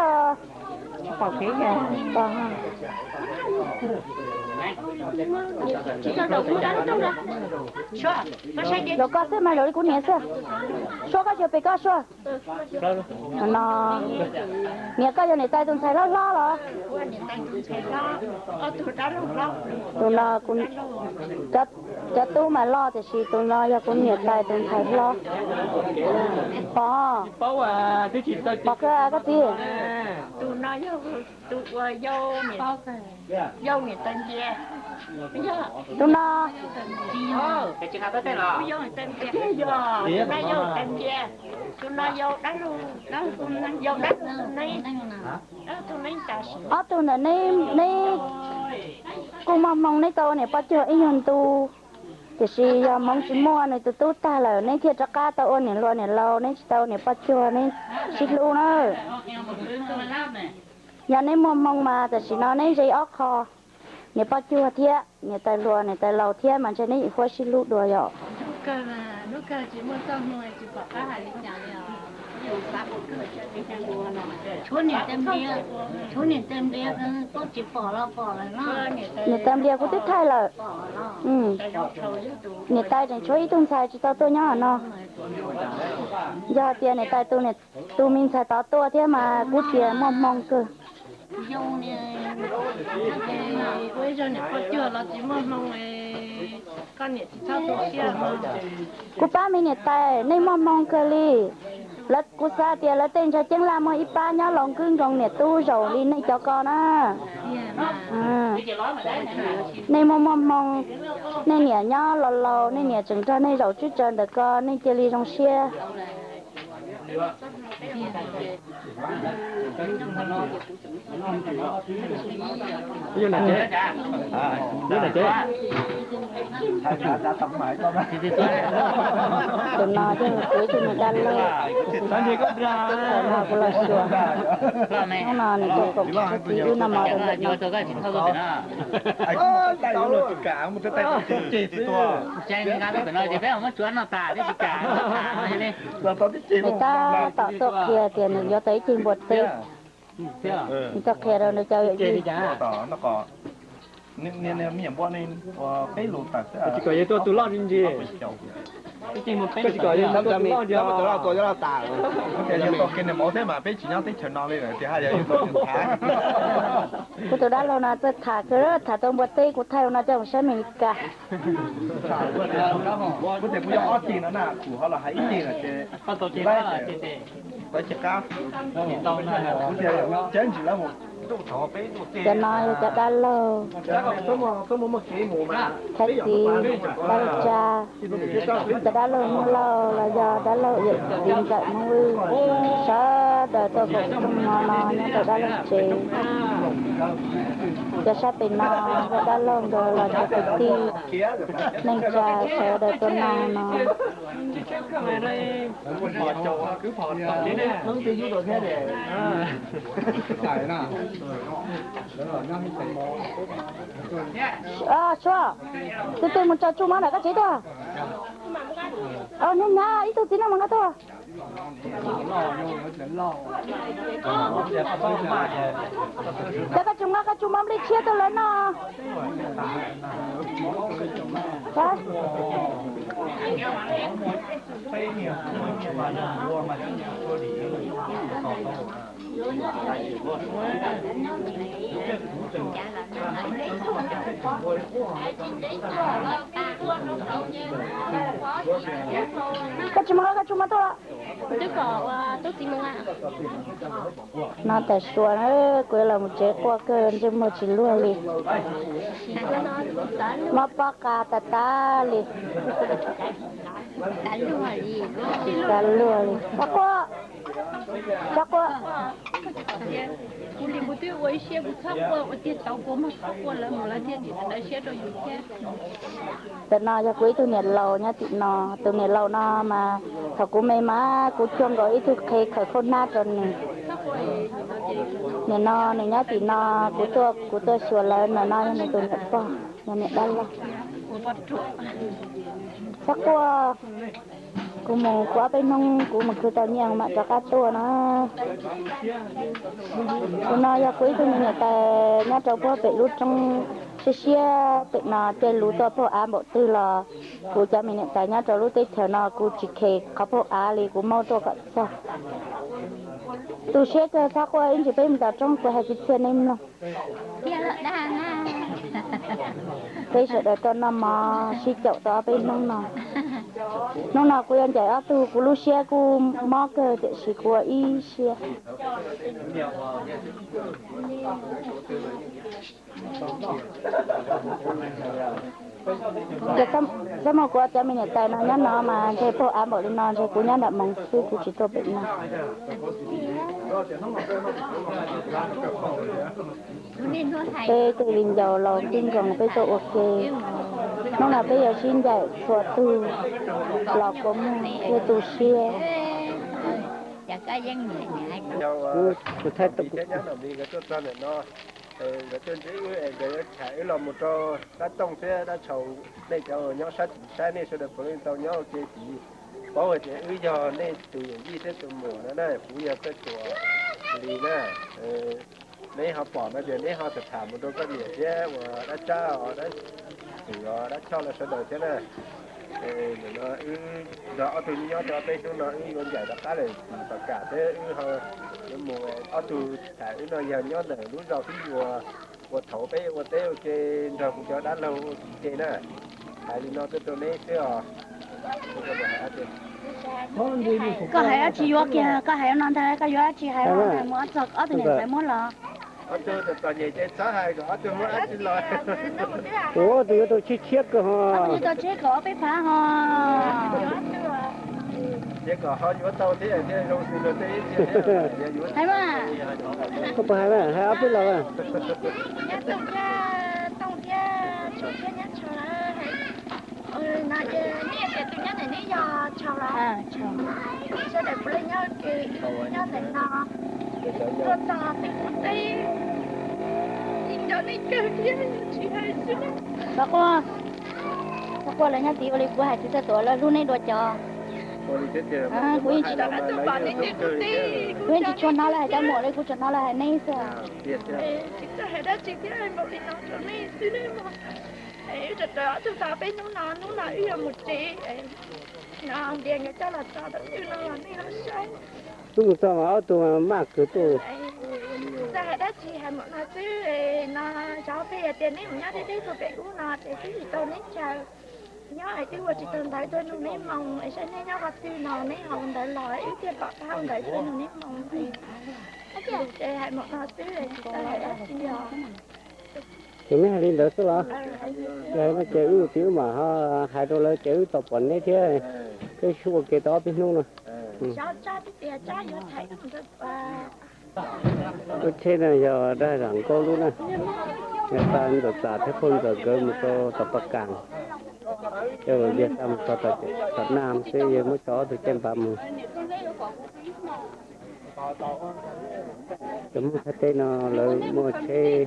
Zaum koj xwb mas zaum li kuv niam xwb. Suab koj xyuas pem koj Suab. No, niam koj yog niam tais tus ntxhais hlob hlob los? Tus no, cov tub mas loj tiam sis tus no yog kuv niam tais tus ntxhais hlob. Pom, pom kawg koj txiv. Tus no, ob tug ntawm neb, neb kuj muaj hmoo neb tau ua niam poj cuag ib nyuag ntu, tiam sis yog hmoov tsis muaj nws tus tub tag lawm neb thiaj rov qab tau ua niam hluas niam laus, neb tsis tau ua niam poj cuag neb sib hlub na. Yog neb muaj hmoo mas tam sim no neb ze ob qho, niam poj cuag thiab niam tais hluas niam tais laus thiab mas ntshe neb yim huab sib hlub dua yom. Niam tais Nplias kuv twb thaij lawm. Niam tais tseem tshuav ib tug ntxhais tsis tau tuaj nyob no. Yog tias niam tais tus me ntxhais tod tuaj thiab mas kuv tias muaj hmoo kawg. Kuv pab me niam tais nej muaj hmoo kawg li. Lawv, kuv xav tias lawv tej ntshav ceeb laj muaj ib pab nyob laus nkwb nkoos niam tub zaum li nej cov ko na. Nej muaj muaj hmoo, nej niam nyob laus laus nej niam tseem nrog nej zaum tswb tsaws ntawm ko nej cia li zoo siab. Tus no yog kuv ib tug niam dab laug, kuv los xyuas. Hnub no nws tuaj koom kuv txiv wb noj mov rau ntawm no. Nws tab tom tuaj qhia tias nws yuav tau ib ceg npua teb. Nws tuaj qhia rau nws cov yawm yij. Tsis kom yog tuaj tus loj ntsis, tsis kom yog tuaj tus loj ntsis. Kuv tus dab laug no txawj tham kawg, tham tau npua teb kuv thaij no coj mus saib Amelikas. Cov no yog cov dab laug, thab txiv, dab laug tsa, cov dab laug Hmoob Lauj los yog dab laug yawm txiv ntxawm Hmoob Vwj, sawv daws tuaj koom txog hmo no nyob rau dab laug tsev. Cov sab pem no yog dab laug nkawd los cov kwv tij neej tsa sawv daws tuaj noj no. Suab, tus twg mus tso tsuj mov ntawm koj tsev tuaj. Hnub hnyav ib tug txiv neej mus nqa tuaj. Cov koj tsis mus nqa koj tsuj mov nplej tshiab tuaj lawv noj. Koj tsis mus nqa koj tsuj mov tuaj los? No tas suav na, kuv yuav los mus tsev quaj kawg ntsej muag tsis luag li. Mob pob qa tas tas li. Tas luag li. Txhob quaj, txhob quaj. Ntawm no yog kuv ib tug niam laus nyob tim no. Tus niam laus no mas thaum kuv me mas kuv cuag nkaus ib tug qhe khaws khaub hnab rau nws. Nim no nws nyob tim no, kuv tuaj, kuv tuaj xyuas lawv, nim no yog nws tus niam pog, yog niam dab laug. Txhob quaj, kuv mus kuv ob peb hnub kuv mus khwv tau nyiaj mam rov qab tuaj na. Tus no yog kuv ib tug me niam tais nyob rau puag pem lub roob siab siab pem no, tej lus tuaj puag av npaum twg los kuv cov me niam tais nyob rau lub teb chaws no kuv tsis khes qhov puag av li, kuv maub tuaj kom txog. Tu siab kawg, txhob quaj, ib ntsis peb mus tom roob kuv hais tsis txhiaj nej mloog. Peb sawv daws tuaj noj mov sib caum tau ob peb hnub no. Hnub no kuv yuav ncaim ob tug, kuv lub siab kuj mob kawg tiam sis kuv ua ib siab. Txhob muaj kuv cov me niam tais no nyob no mas ntshe puag av npaum li no ntshe kuv nyob nram Moos xwb, kuv tsis tuaj pem no. Peb tej viv ncaus laus tib nkoos peb tuaj ua ke. Hnub no peb yuav sib ncaim txhua tus los kua muag thiab tu siab. Nkawd tuaj ntsib wb es nkawd yuav tham wb los mus rau dab tooj thiab dab tshaus, nej cov uas nyob sab tim saib nej sawv daws puav leej tau nyob ua ke tid. Paub hais tias wb yog nej tus yawm yij thiab tus muam no na, kuv yog Paj Tuam Lis na. Neb ho pom no ces neb ho tham tham mus rau koj niam thiab uas dab tsab os, dab xwm os, dab choj los sawv daws thiab na. Nim no wb nrog ob tug nyob tau peb hnub no wb yuav ncaim rov qab lawm tim Pas Kam thiab wb ho yuav mus. Ob tug tham wb no yog nyob ntawm lub zos Fib Yuas uas thaum peb ua teb ua ke nrog kuv cov dab laug ua ke na. Hais li no tuaj rau neb xwb os. Koj hais dab tsi yuav kiag, koj hais no ntag, koj yuav dab tsi hais no ntag, mus ob txog ob tug niam ntxawm muab los. Ob tug txom nyem ces txhob hais kom ob tug muab dab tsi los. Ua tus yuav tau tshiab tshiab kawg ho. Ob tug yuav tau tshiab kom ob peb phav ho. Ces kom ho yuav tau thiab thiaj zoo xws luag tej ib txhia. Hais mas. Koj puas hais mas, hais ob peb los mas. Tooj thiab Tshaus thiab Nyab Tshaus lawm. No ces nej tias tus nyob ntawm neb yog Tshaus los? Sawv daws puav leej nyob ua ke, nyob ntawm no. Tuaj txog peb qub teb, tsis nco nej kawg thiab, tsis hais xwb. Txhob quaj, txhob quaj, lawv nyob tid ua li kuv hais tsis txawj tuam, lawv hlub neb dua cov. Kuv yeej tsis, kuv yeej tsis tshua hnov lawv hais cov muam li, kuv tsuas hnov lawv hais neb xwb. Tsis txawj hais dab tsi thiab, npaum li no rau nej xwb nej mog. Wb rawm rawm ob tug tau peb hnub no, hnub no wb yuav mus tsev. No ntias nkawd coj los tso tom twg no los nej ho saib. Wb mus txog mas ob tug maj kawg tuaj. Txawj hais dab tsi hais npaum no xwb. No xyov pheej hais tias neb mus nyob deb deb rau pem ub no ces twb tsis tau neb chaw nyob es twb ua tsis tau ntawv tuaj nug neb moo es saib neb nyob qhov twg no neb ho ua ntawv los wb thiaj pom qab ua ntawv tuaj nug neb moo. Ces hais npaum no xwb tsis txawj hais dab tsi os. Ces neb hais li ntawd xwb los? Yog no ces wb ua txiv wb mam ho hais rau lawv ces wb tau pom neb thiab, peb sib ua ke tau ob peb hnub no. Lub tsheb no yog dab Zam Nkaub lub na, yog xa Ntxawm Txam thiab phauj Ntxawm nkawd mus rau tom Pas Kas, yog xa mus txog tom Naj xwb, yog muab tso ob tug caij npab mus. Cov Hmoob thaj teb no lawv muaj tsheb,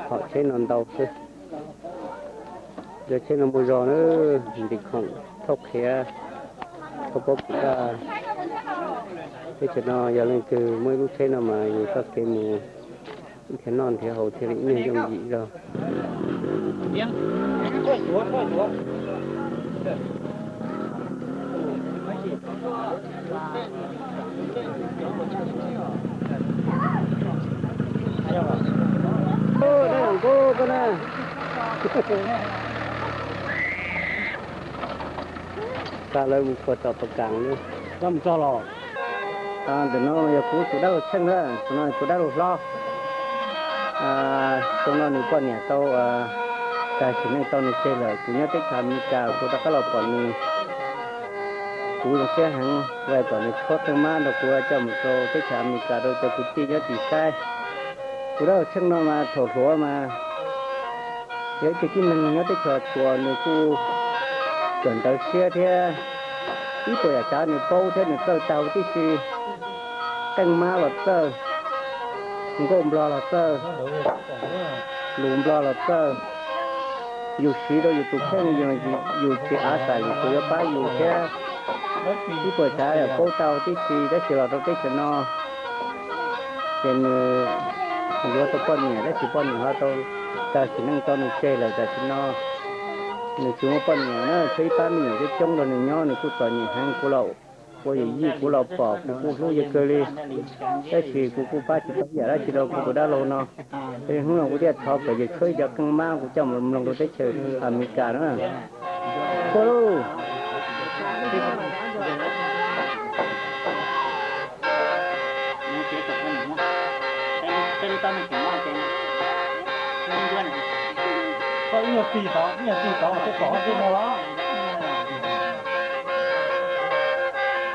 hom tsheb no ntau xwb. Cov tsheb no muaj zog na, ntim khoom thauj qhiav, thauj pob kws daj. Teb chaws no yog leej twg muaj ib lub tsheb no mas yus txoj kev mus nrhiav noj nrhiav haus thiaj li ib nyuag yooj yim zog. Xa lawv mus puag tom Pas Kas lawm. Ntawm no yog kuv tus dab laug Tsheej na, tus no tus dab laug hlob. Tus no nws poj niam tau tag sim neej tau nws tseg lawm, kuv nyob teb chaws Amelikas kuv rov qab los pom nws. Kuv zoo siab heev uas kom nws tshuab qee mab nrog kuv coj mus rau teb chaws Amelikas rau cov kwv tij nyob tim saib. Kuv dab laug Tsheej no mas thaum hluav mas yog ib tug tib neeg nyob teb chaws Suav, nws kuj kawm ntawv siab thiab ib puas yam tsav nws paub thiab nws txawj tau tib si. Qeej mab los txawj, nkauj nplog los txawj, lus nplog los txawj. Yus siv rau yus tus kheej, yus tsis av xav li tus yuav pab yus thiab. Ib puas tsav yog paub tau tib si, tab sis los rau teb chaws no ces nws yuav tau poj niam, tab sis poj niam ho tau tag sim neej tso nws tseg lawm. Tam sim no nws tsis muaj poj niam na, tshuav ib pab me nyuam coob coob nrog nws nyob, nws kuj txom nyem heev. Kuv los ua yawm yij, kuv los pom kuv kuj hlub yawg kawg li, tab sis kuv kuj pab tsis tau ib yam dab tsi rau kuv tus dab laug no. Ces hnub no kuv thiaj thov kom yawg tshuab ib co qeej mab kuv coj mus mloog rau teb chaws Amelikas na. Ua lauj.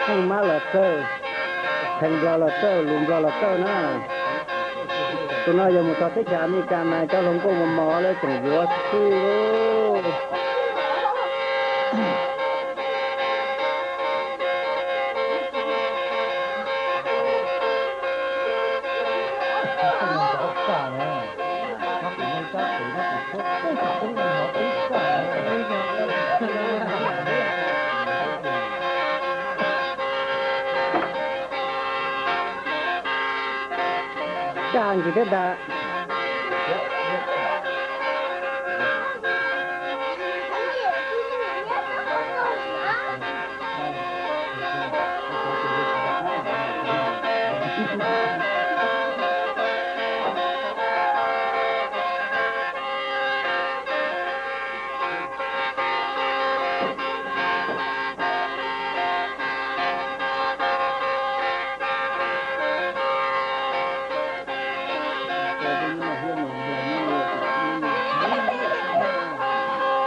Qeej mab los txawj, qeej nplog los txawj, lus nplog los txawj na. Tus no yog mus txog teb chaws Amelikas mas cov hluas nkauj mos mos lawv tseem yuav xwb lauj. Kaj ntsis thiab ntag.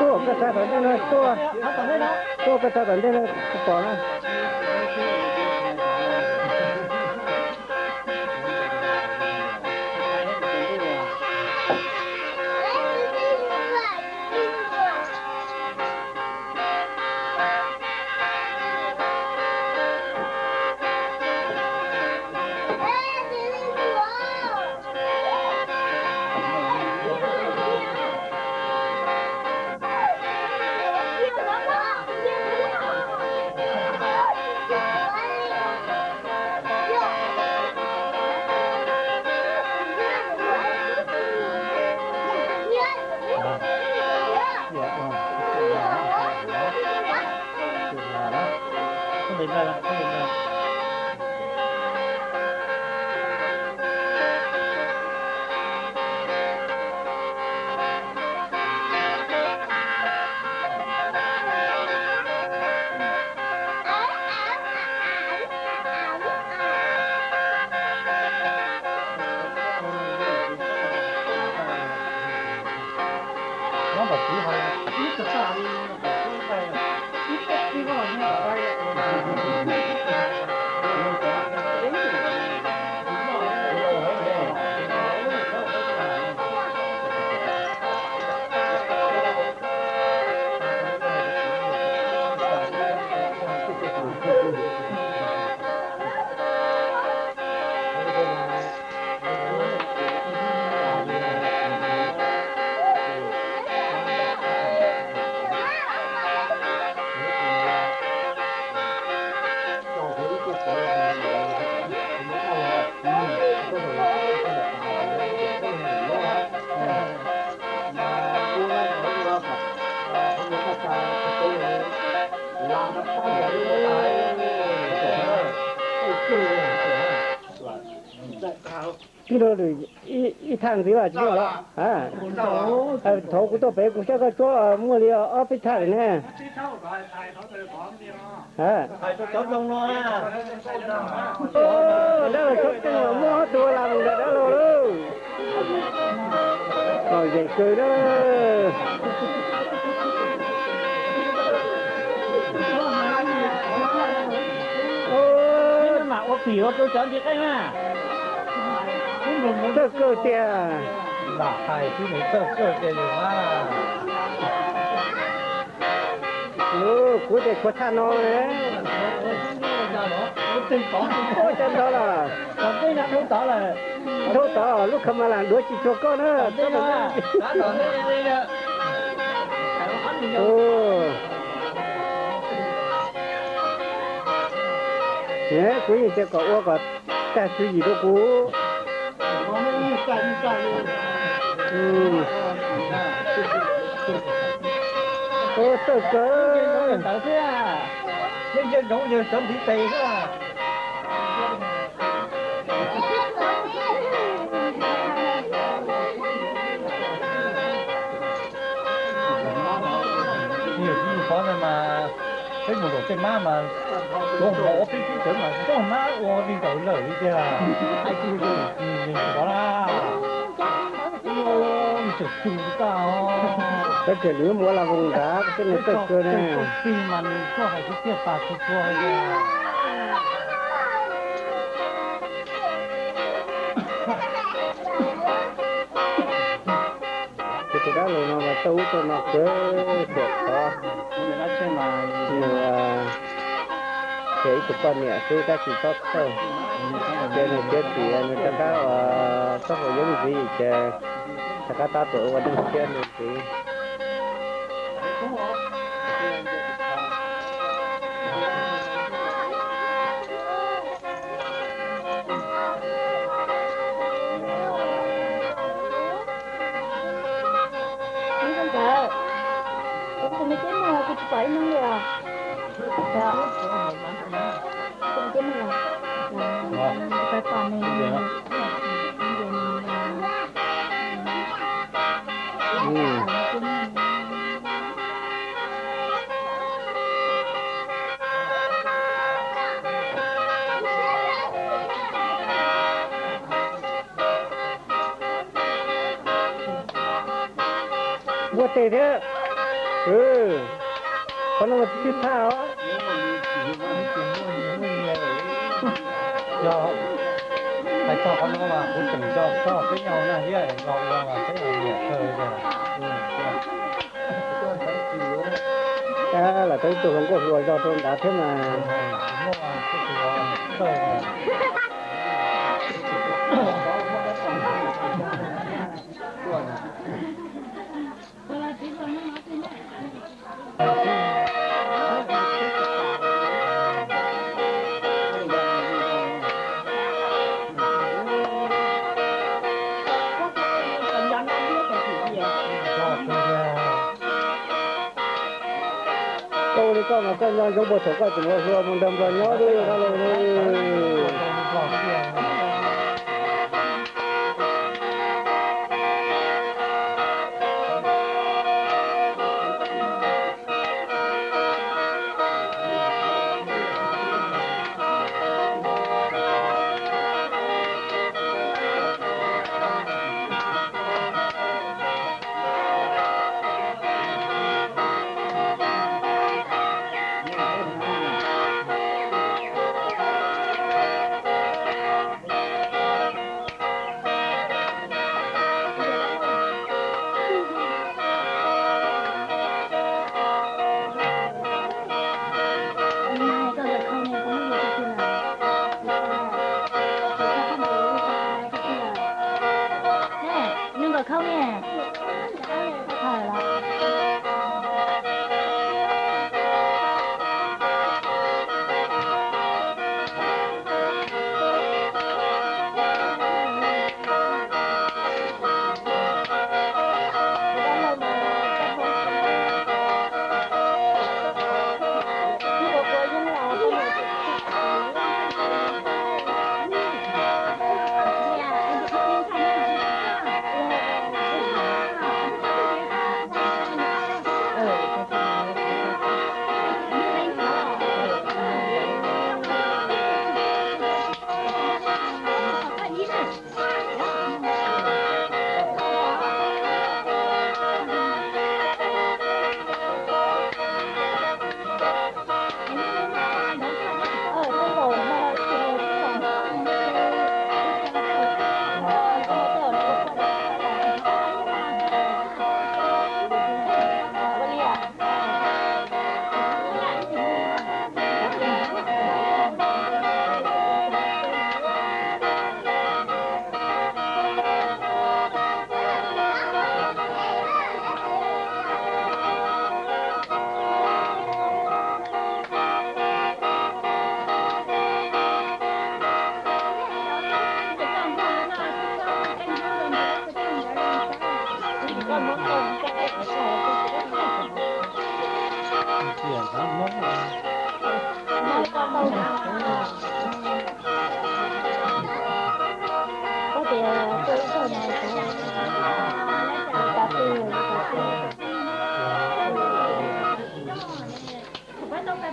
Tuaj, koj txav tom ntej no, tuaj, tuaj, koj txav tom ntej no, kuv pom na. Ib thaj ntxiv los tsis muaj los? Thaum kuv tuaj pem kuv saib koj tsuab muaj li ob peb thaj li ne. Dab laug tsob qeej los muaj ob tug ua las mus ntawm dab laug lauj. Kom zem kawg na. Txawj kawg tiag. Kuv tias tshuav thaj no ne. Ua cas ntog lawm? Dhau tod, lub kha ma lam duav tsis tshua koj na. Kuv yeej cia kom ua kom tag tswv yim rau kuv. Txawj kawg. Peb mus zaum tej mab mas tuav hmo ua peb sib txawv mas txog mab ua li ntawd lawm li tiag. Hais tsis paub na. Tseem tsum tag os. Tab sis nws muab las voos nrad xwb nws txawj kawg ne. Txog tig mas nws txoj hais tiag tiag tas txhua txhua li. Ces tus dab laug no mas tau ub tau no kawg thiab, nws ces ib tug poj niam xwb tab sis txhob txhawj, ces nws txiav txim nws rov qab ua txoj hauj lwm ntxiv ces rov qab tab tom ua neej thiab ntxiv. Muaj tes thiab. Qhov no mas tsis thaj os. Yog hais txog qhov no mas kuv tseem nco txog peb nyaug na thiab nco ua mas peb nyiam kawg li. Lam tau ib tug hluas nkauj hluas zog rau nrad thiab mas. Koj ua li koj mas koj nco ntsoov puag thaum koj tseem hluas hluas mus nrog nplog nyob dab laug.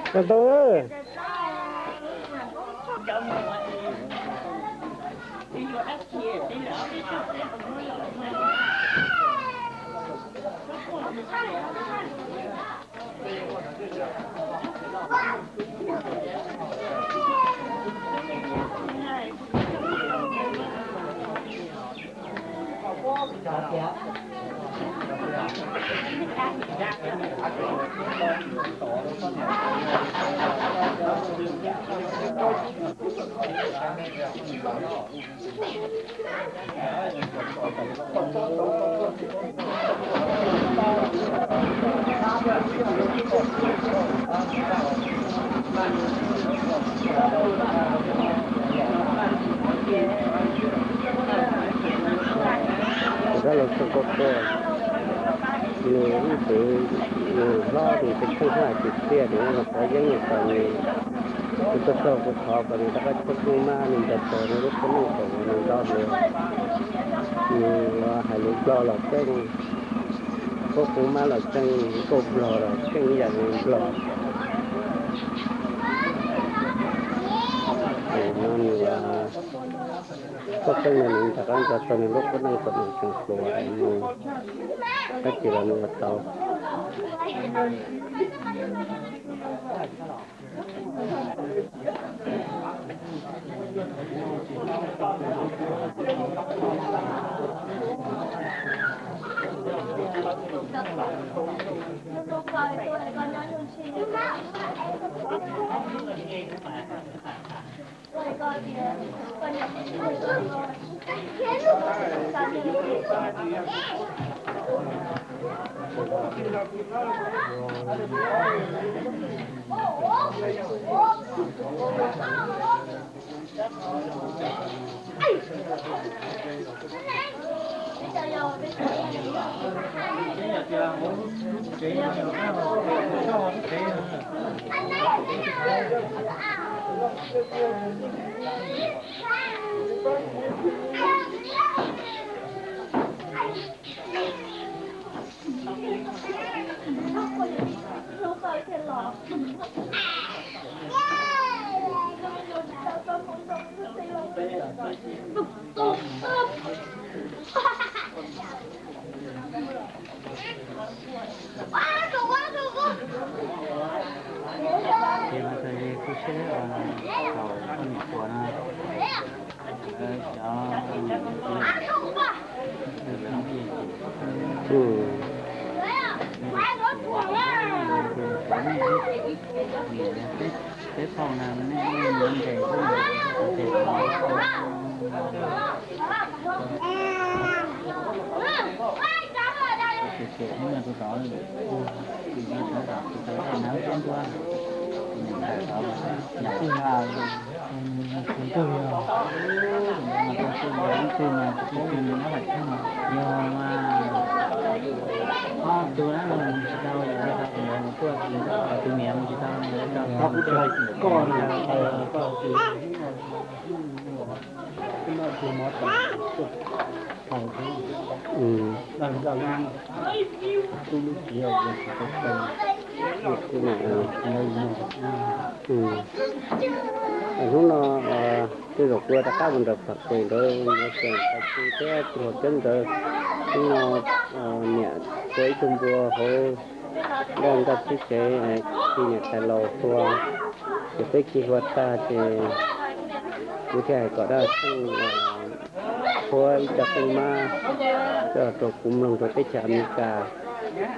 Tau tau. Rov los txog koj koj, nws ib txwv nws hlob nws pes tsawg haj tsis txiaj, nws los qhov yeeb nws tau nws, kuv tuaj txog kuv thov kom nws rov qab txhawb koob mab nws nrog txog nws lub qub neej kom ua neeg nto hluas. Nws los hais lus Nplog los tseeb, txhawb koob mab los tseeb, nkauj Nplog los tseeb ib yam li Nplog. Nws koj tseeb no nws rov qab nrog txog nws lub qub neej kom nws tseem hluas, nws dab tsi los nws ua tau. Ces mas txawm ces kuj siab thaum poj niam puas no, lawv cov niam txiv lawv nej, peb phaum na, nej yuav ntes xwb, ntes ces ces ib nyuag tus tod, tus tod nab peb ntuaj, tus niam ntawm tod nyam tag. Tus ntawd mas tau xwb, ib tug mas tus twg nws nyob hais thiab no. Yog mas ob tug na mus tsis tau, yog li ntawd mus tuaj tus niam mus tsis tau, mus tsis tau. Hnub no tej zaum kuv rov qab mus nram Pam Kuem ntawd, xeem Pam Kuem thiab tus hluas Ceeb ntawd. Hnub no niam tua ib tug npua hauv Daj Nkaj Txwb tsev, khi niam tais laus tua, ces peb khi hlua tag ces kuv thiaj hais kom Daj Xeeb qhuab ib co qeej mab coj rau kuv mloog rau teb chaws Amelikas.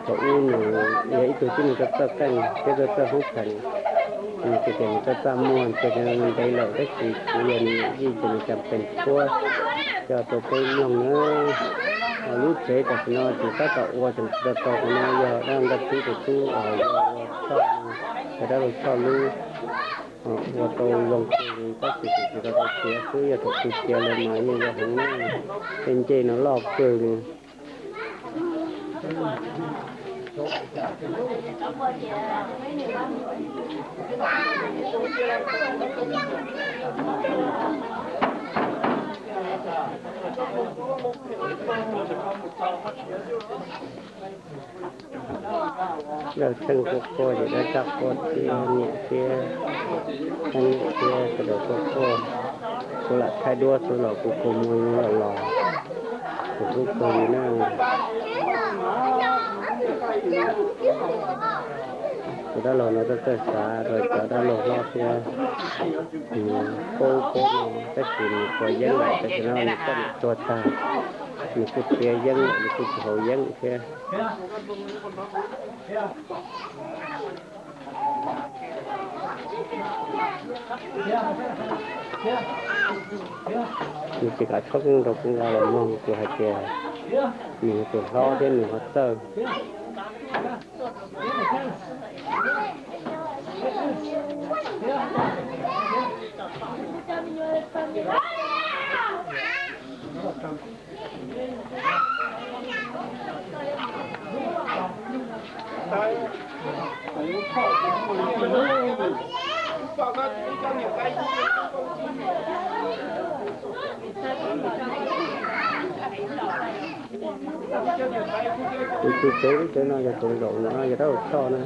Thaum ub nws yog ib tug tib neeg txawj txawj qeej thiab txawj txawj hoob pheem, nws tias tias nws txaj txaj muag ces nws ntev lawm, tab sis kuv yog nws yij ces nws cas pees qhuab coj rau peb mloog na. Lub tsev tam sim no ces tab tom ua tseem tsis tau tau, qhov no yog Daj Nkaj Txwb tus tub yog ua choj, yog dab laug Choj lub, ua tau zoo kawg li, tab sis tseem tsis tau tau txiav xwb, yog thaum twg txiav lawm mas yeej zoo heev na. Tej ncej no loj kawg li. Dawb tsheej quaj quaj ces dab tsaj quaj thiab niam thiab, niam thiab sawv daws quaj quaj. Kuv lam thaij duab xwb los kuv kua muag los los, kuv kuj kawg li na. Tus dab laug no txawj txawj xav rau cov dab laug hlob thiab, paub paub no tab sis nws quav yeeb lawm, tam sim no nws poj niam tuag tag, nws kuj txiav yeeb lawm, nws kuj tsis haus yeeb thiab. Nws tsis kam tshoob rau kuv nqa los mloog, kuv hais tias nws yog tus hlob thiab nws ho txawj. Tus txiv tsev lub tsev no yog tus zaum no yog dab laug Tshoj na.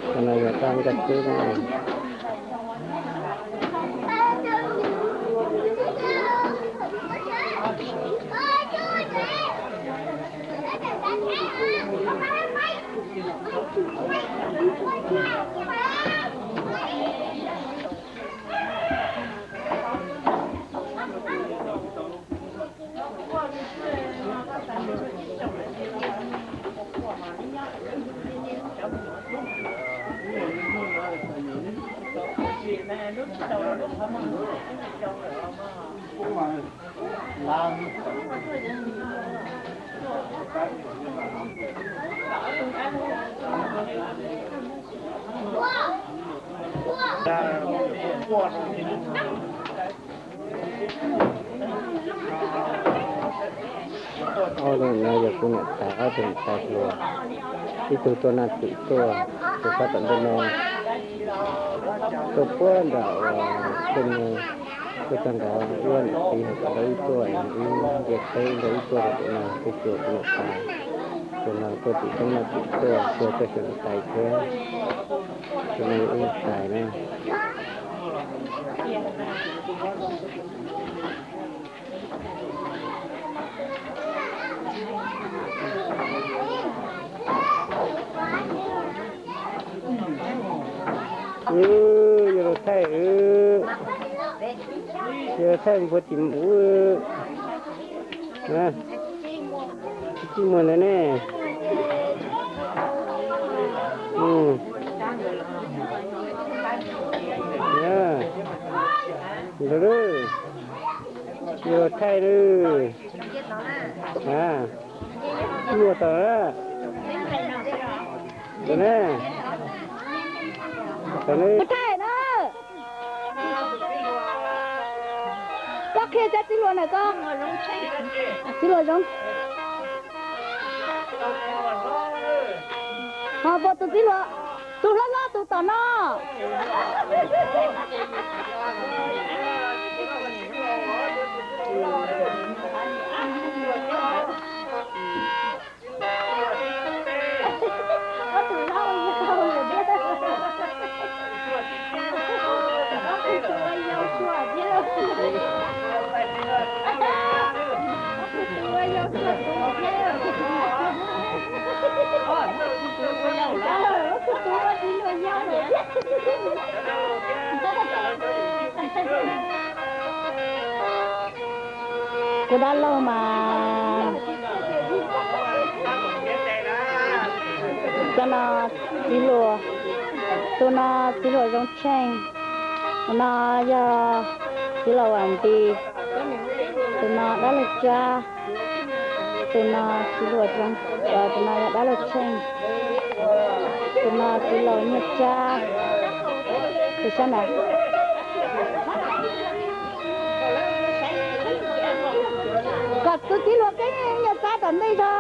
Qhov no yog dab ntaj xwb na. Ob tug no yog kuv niam tais, ob tug niam tais hluas, ib tug tuaj Naj Twm tuaj, tus sab tom ntej no tuaj puag nram tej no, tuaj txog nrad wb niam txiv hais kom lawv wb tuaj, wb nce tsheb nrog wb tuaj rau pem no, tej xyuas kuv niam tais, tus no tuaj tim roob Naj Twm tuaj, tus txawj xyuas niam tais thiab, tus no yog wb niam tais na. Yog los thaij, yog los thaij npua tim ub. Muaj ntawd ne. Ntawd lawm. Yuav thaij lawm. Muaj tod lawm. Ntawd ne. Tod ne. Koj qhia cov txiv hluas ntawm koj. Txiv hluas Zoov. Ho puas tus txiv hluas, tus hlob hlob tus tom no. Kuv dab laug mas, cov no txiv hluas, tus no txiv hluas Zoov Tsheej, tus no yog txiv laus Vam Nti, tus no dab laug Tsab, tus no txiv hluas Zoov, tus no yog dab laug Tsheej, tus no txiv laus Nyiaj Tsab, tus sab nraud. Kom tus txiv hluas Keeb Nyiaj Tsab tom ntej tso.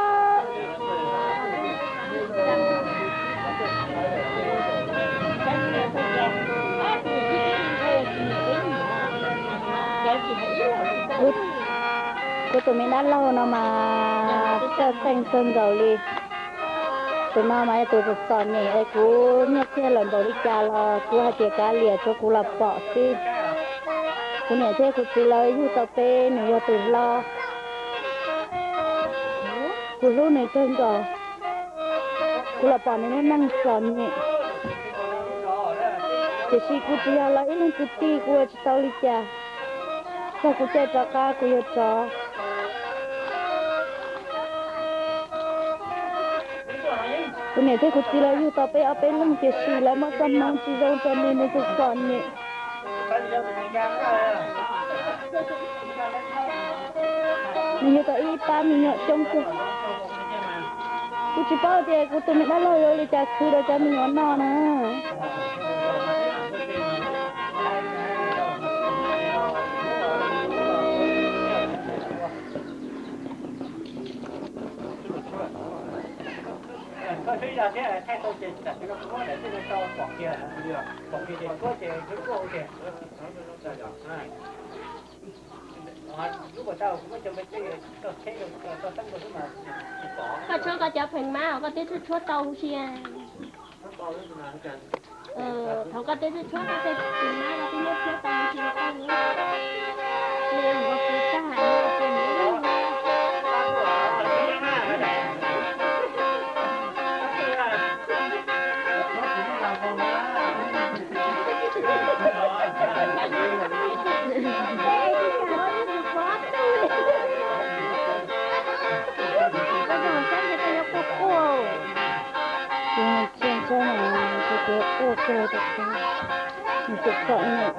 Kuv tus me dab laug no mas txawj txeej kawg nkaus li. Tus no mas yog tus txom txom nyem es kuv nyiaj txiag lawm npaum li cas los kuv hais tias kav liam tsuav kuv los pom xwb. Kuv niam thiab kuv txiv lawv yug tau peb, nws yog tus hlob. Kuv hlub nws kawg nkaus. Kuv los pom nws lub neej txom nyem, tiam sis kuv tsis yog lawv ib leeg kwv tij, kuv ua tsis tau li cas. Txog kuv caij rov qab kuv yuav rov. Kuv niam thiab kuv txiv lawv yug tau peb ob peb leeg, tiam sis lawv muab txoj hmoov tsis zoo rau nws, nws tus txom nyem. Nws yug tau ib pab me nyuam coob kawg. Kuv tsis paub tias kuv tus me dab laug yuav ua li cas khwv rau cov me nyuam noj na. Koj tshuab koj cov pheej mab os, koj twb tshuab tshuab tau huv si. Thaum koj twb tshuab koj tej pheej mab koj twb muab tshuab tau huv si. Kuv ntsia saib no, kuv quaj kawg, nws txom txom nyem.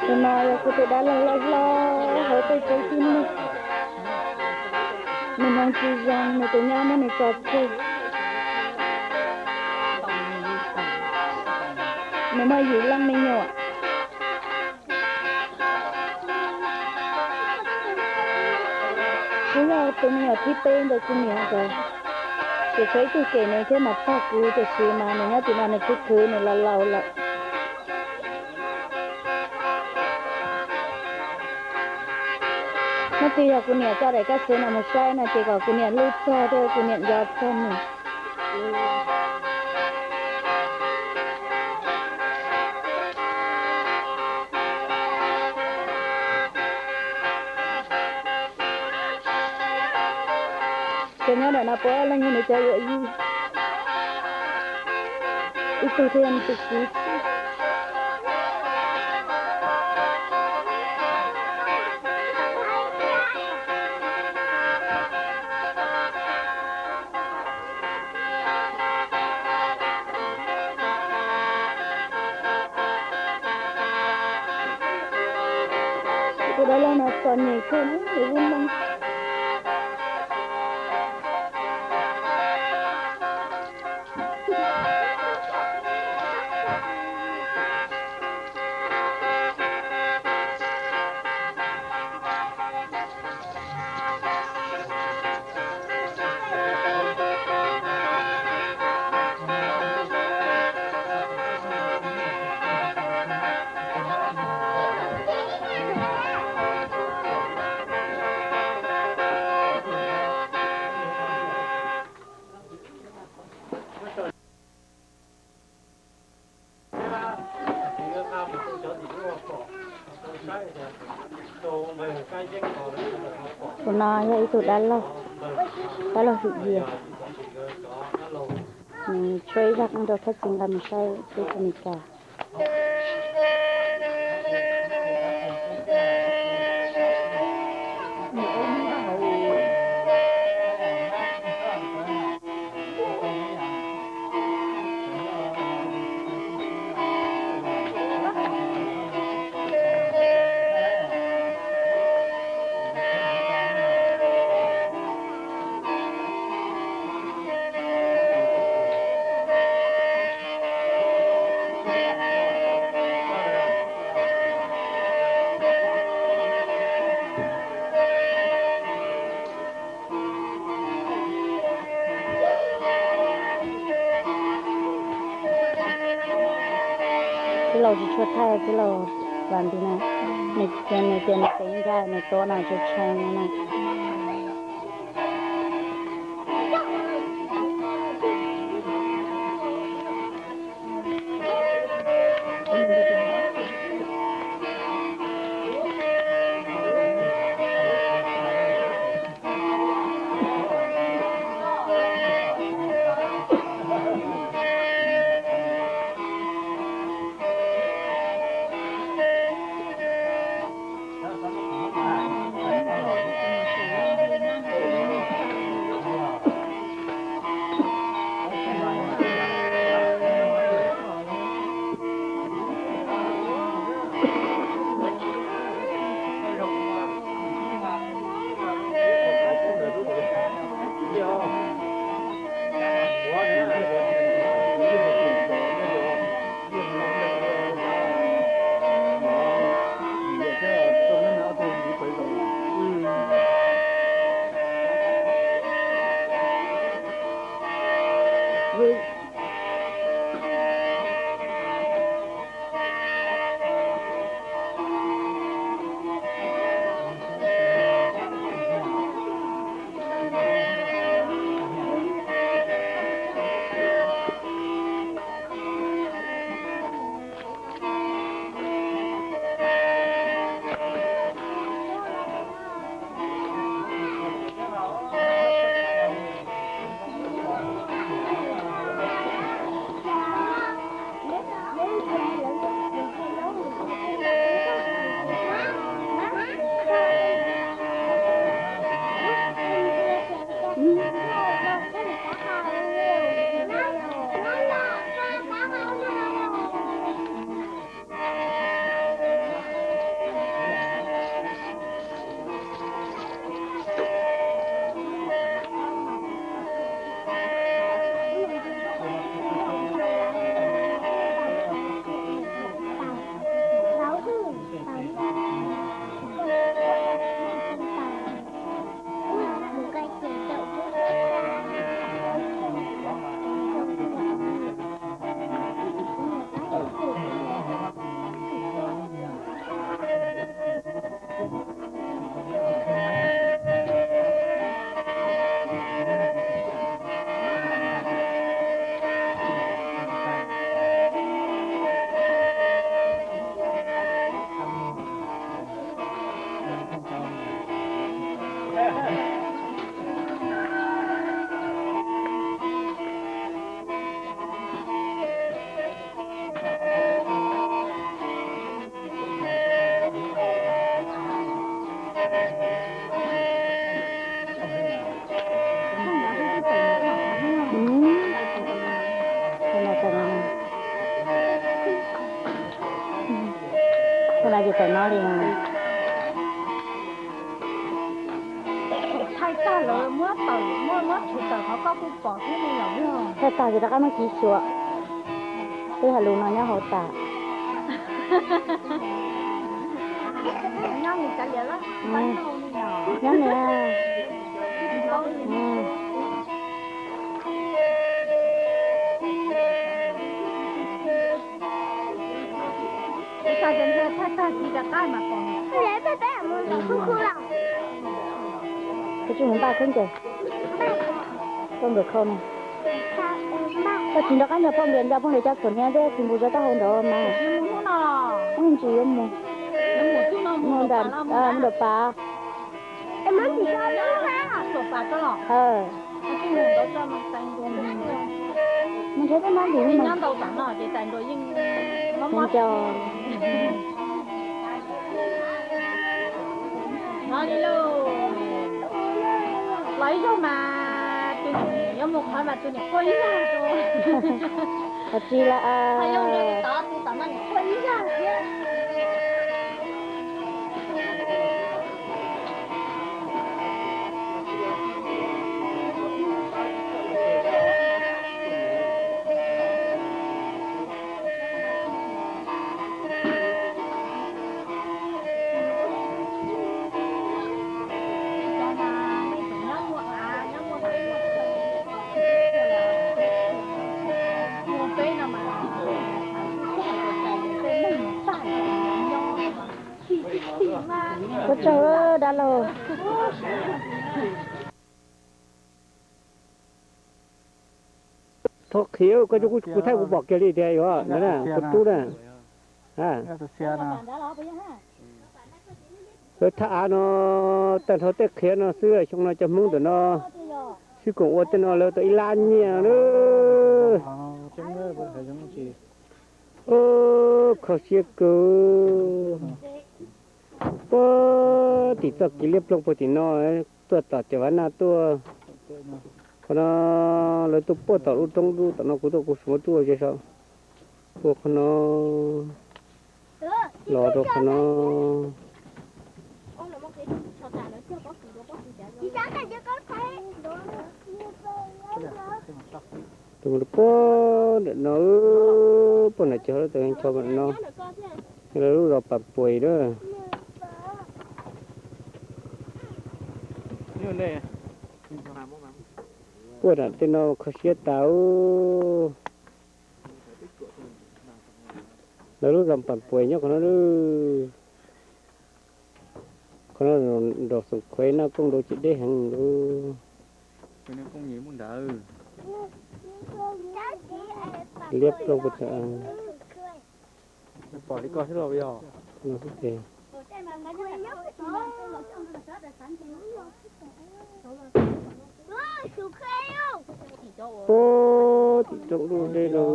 Tus no yog kuv tus dab laug loj hlob hauv tej tsev tib neeg. Nws hmoov tsis zoo, nws tus nyab muab nws tso tseg. Nws muaj yim leej me nyuam. Kuv yog tus me nyuam thib peb ntawm kuv niam ntawd, ces tshuav ib tug kem nws thiab mas tag kuv, tiam sis mas nws nyob tim no nws khwv khwv nws los laus lawm. Hnub twg yog kuv niam tso daim kaj xwv no mus saib no ces kom kuv niam lub txog thiab kuv niam nco txog nws. Cov nyob ntawm no puav leej yog nws cov yawm yij. Ib tug thiaj yog nws tus kwv tij. Tus dab laug no txom nyem kawg, nws lub neej. Tus no yog ib tug dab laug, dab laug Hwm Yias. Nws tshuav ib zaj qeej rau thaj txi nqa mus saib teb chaws Amelikas. Tij laug tsis tshua thaij, tij laug vas nti na, nws tias nws teev ncaj nws tuav no tshee tshee no na. Tam no li. Thaij tag lawm muab tawm, muab, muab tshwm tawm qhov koj kuj pom thiab ne los yog. Thaij tag ces rov qab muab kiv xyuas. Peb hais lus no nyob hauv tas. Nyob nis, nyob nis. Koj tsis mus npaj khaub ncaws, poj nkawd khau no. Koj tsis nrog qab nrog poj nkawd nco poj nkawd cov txhuam hniav thiab txiv npus rau taub hau ntawd mas. Ub, ntsis yuav mus. Mus nram pas. Mus nrhiav tej mab ntim no. Nco. Los ib zaug mas tus niam yuav mus qhov mas tus niam quaj ib zag. Qhov tsis las. Tov tus tom no niam quaj ib zag thiab. Ua tsaug dab laug. Thov qhia koj, kuv thaij kuv pom kiag li tias yuav kuv rub na. Lawv thaj av no tag nrho tej qhia no xwb, xyoo no cov Hmoob ntawm no sib koom ua tej no lawv tau ib lab nyiaj na. Kho siab kawg. Puag tim txoj kev liab ploog puag tim no, tuaj tom Cam Vaj Naj tuaj. Qhov no lawv tuaj puag tom lub roob dub tom no, kuv tuaj kuv tsis muab rub ze saum. Puag qhov no los rau qhov no. Tus mus rau puag nram no, puag nram ces lawv tau ncho no, lawv lub zos Pas Puas na. Puag nram tej no kho siab tas. Lawv lub zos Pas Puas nyob qhov no. Qhov no nraum Xoom Khuev Naj Kooj Nrau ces deb heev li. Liab ploog puag ta. Pom li ko xwb los yog no xwb ces. Puag tim roob dub deb rau.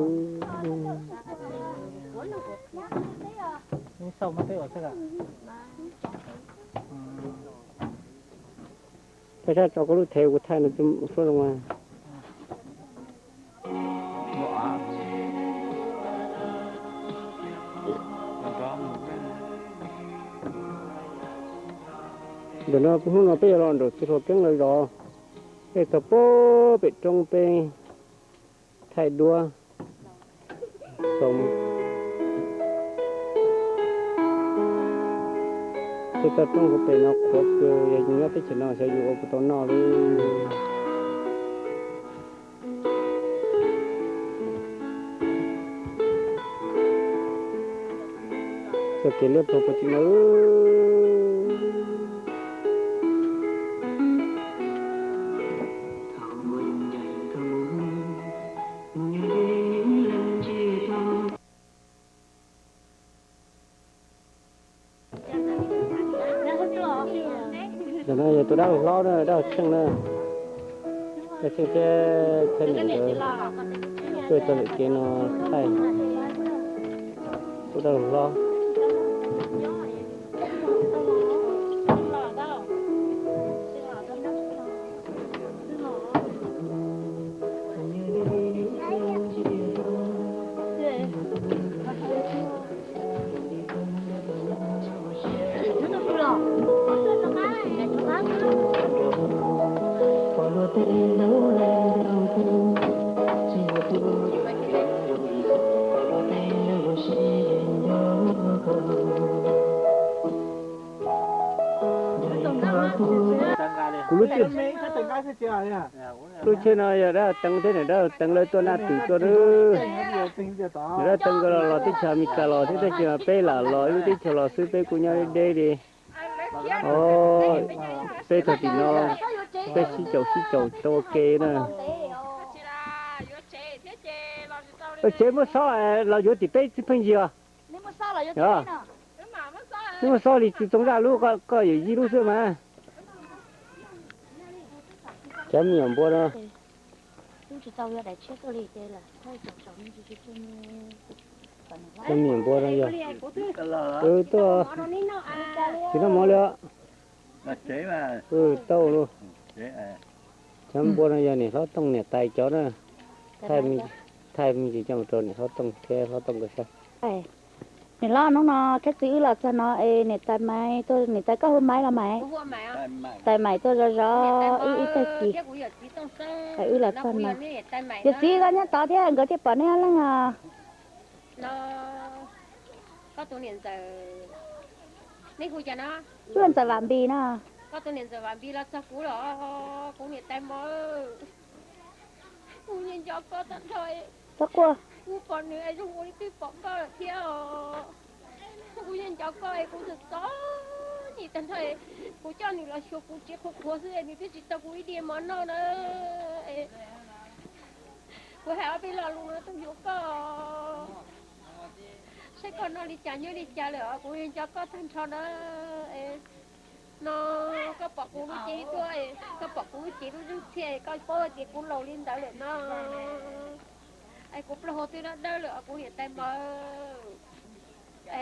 Thaj tsam tso koj lub thev kuv thaij no suab zoo mas. Ntawm no hnub no peb yuav los nraum txiv hluas Keeb lawv zos, peb txog puag pem roob peb thaij duab. Peb toj roob hauv pes no qhuav kawg, yog nyob teb chaws no xyov yus ua puas tau noj li. Txoj kev liab ploog puag tim no. Ntawm no yog tus dab laug hlob na, dab laug Tsheej na. Dab laug Tsheej thiab Tsheej niam nkawd tuaj txog lwm kev no thaij tus dab laug hlob. Lub tsheb no yog dab teev thiab niam dab teev lawv tuaj naj twm tuaj na. Niam dab teev nkawd los los teb chaws Amelikas los thiab tab sis mas peb lam los ib lub teb chaws los xwb, peb kuj nyob deb deb li. Peb txog tim no peb sib caum sib caum tau ua ke na. Tsev muab xob los yuav tim peb txiv pheej yig os. Neb muab xob li tsis txoos zaj lub, koj yawm yij lub xwb mas. Cov me nyuam npua no. Cov me nyuam npua no yog, tuaj tsis noj mov li os. Tau lawm. Cov npua no yog niam hlob Tooj niam tais cov na. Thaij me ntsis coj mus rau niam hlob Tooj thiab hlob Tooj nkawd saib. Niam hlob, hnub no khab txiv wb los txog no es niam tais Maiv tuaj, niam tais koj hu Maiv los Maiv? Tais Maiv tuaj zov zov wb ib tag kis es wb los txog no. Yawm txiv koj nyob tod thiab nkawd thiaj pom nej ob leeg os. Wb ntxawm Vam Npis no. Kuv niam tais Maiv, kuv yeej nco koj tag nrho. Txhob quaj. Kuv pom nws zoo ua li twb pom koj lawm thiab os. Kuv yeej nco koj es kuv txom txom nyem tag nrho. Kuv coj nws los xyuas kuv tsev qhuav qhuav xwb es nws twb tsis tau kuv ib diav mov noj na. Kuv hais ob peb lo lus no tuaj yuav koj, saib koj noj li cas nyob li cas lawm os, kuv yeej nco koj tag nrho na. No koj pom kuv lub cev tuaj, koj pom kuv lub cev lub zeeg txhiaj, koj paub tias kuv laus li ntawd lawm no. Es kuv plaub hau twb dawb dawb lawm os kuv niam tais Maiv.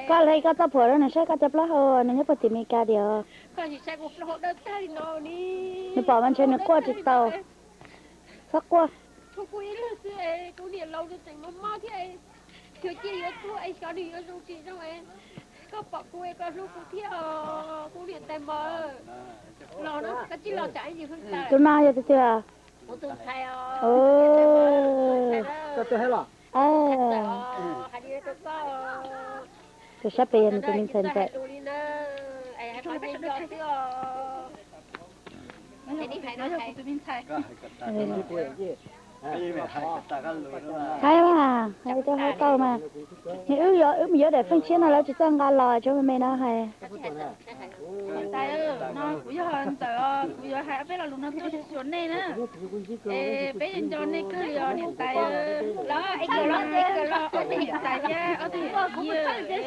Koj hle koj txoj phuam rau nws saib, koj cov plaub hau nws nyob puag tim Amelikas tiag. Koj tsis saib kuv plaub hau dawb tag li no li. Nws pom mas ntshe nws quaj tsis tau. Txhob quaj. Kuv ib leeg xwb, kuv niam laus nws tseem mob mob thiab, xyov ciaj yuav tuag es xyov nws yuav zoo tsis zoo. Koj pom kuv es koj hlub kuv thiab os kuv niam tais Maiv. Los no koj tsis los tsam ib ntsis hwj tas. Tus no yog tus twg? Kuv tus ntxhais os. Tus sab pem yog nws tus me ntxhais ntxawm. Hais mas, hais rau hauv tau mas, nws wb, wb mus yuav daim feej tshiab no lawv tsis txawj nqa los, tsuav me me no hais. Niam tais, no kuv yog ntxawm os, kuv yuav hais ob peb lo lus no tuaj xyuas nej na. Es peb nco nej kawg li os niam tais. Los ob tug niam tais thiab ob tug yawm txiv, peb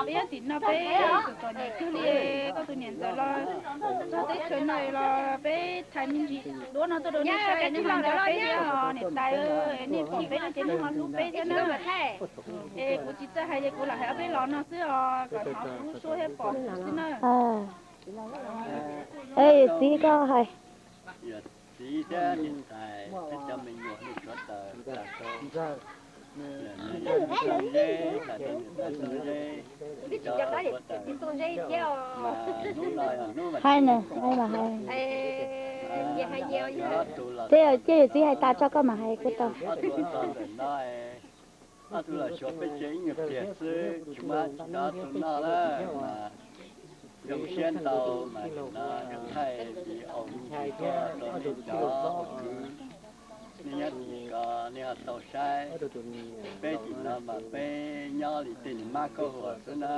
nyob tim no peb txom txom nyem kawg li. Koj tus niam ntxawm los txog teb chaws no los peb thaiv me ntsis duab no tuaj rau nej saib, nej ho nco peb thiab os niam tais. Nej pom peb no ces nej ho hlub peb thiab na. Es kuv tsis txawj hais ces kuv lam hais ob peb lo no xwb os, kom hnov kuv lub suab thiab pom kuv xwb na. Es yawm txiv koj hais. Yawm txiv thiab niam tais thiab cov me nyuam nej sawv daws, niam tais Txooj Zeb, niam tais Txooj Zeb, cov sawv daws, mas hnub no yog hnub vas thib ib, ob tug los, ces yawm txiv hais tas tso koj mam hais kuj tau. Ob tug los txog ntawm no, ob tug los xyuas peb tsev ib nyuag pliag xwb tsis muaj dab tsi rau ob tug noj lawm mas zoo siab ntau mas no thaij video me ntsis tuaj rau nej cov ua kwv, nej nyob tim ko nej ho tau saib. Peb tim no mas peb nyob li tej niag mab kaub huam xwb na,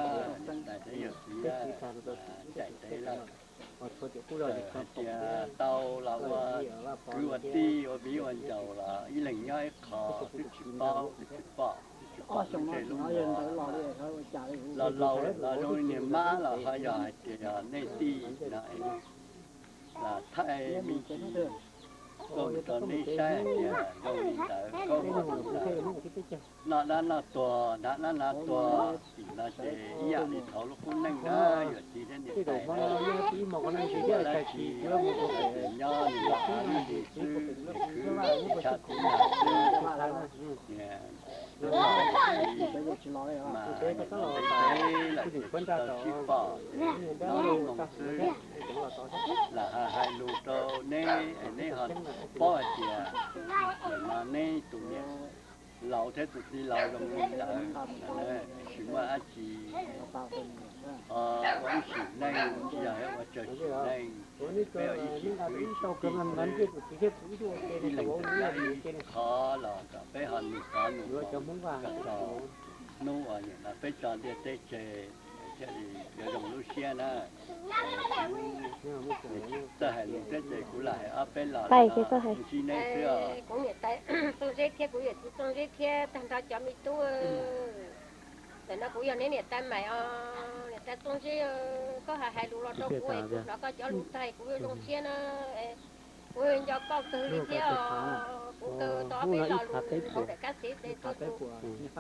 niam tais thiab yawm txiv ncaim ntev lawm. Txawm hais tias tau los ua kwv ua tij ua viv ua ncaus los ib leeg nyob ib qho, twb tsis paub twb tsis pom twb tsis pom lub ntsej lub muag. Los laus lawm los zoo li niag mab los ho yog hais tias yog nej tij no es los thaij me ntsis tuaj mus rau neb saib hais tias zoo li ntawd, kaub huam li ntawd, noj dab noj tuag hnav dab hnav tuag tim no ces ib yam li thaum lub qub neej na, yawm txiv thiab niam tais na, tsis muaj dab tsi, nyob li los av lub hlis xwb, khwv tshaj txiv nag xwb. Mas ntev ntev lawm ces tsis tau sib pom, nyob lub moos xwb. Lam hais lus rau neb, neb ho paub hais tias nim no neb tus niam Laus thiab tus tij laug zoo li ntawd, tsis muaj dab tsi. Ua ib sim neej, tsis yog ua tsawg sim neej, peb ua ib sim kwv ib sim tij xwb, ib leeg txawm nyob ib qho los kom peb ho nug qhov nug hauv kom txog hnub uas nim no peb tso ntiaj teb tseg, thiaj li yuav zoo lub siab na. Kuv txawj hais lus thiab ces kuv lam hais ob peb los no ntsib neb xwb os. Kuv niam tais Txooj Zeb thiab kuv yawm txiv Txooj Zeb thiab tag nrho cov me tub, ntawm no kuv yog neb niam tais Maim os, niam tais Txooj Zeb, koj hais hais lus los rau kuv es kuv hnov koj cov lus tag kuv yuav zoo siab na. Kuv nco koj kawg li thiab os, kuv kawg tau ob peb lo lus hauv daim kab xev de tuaj tus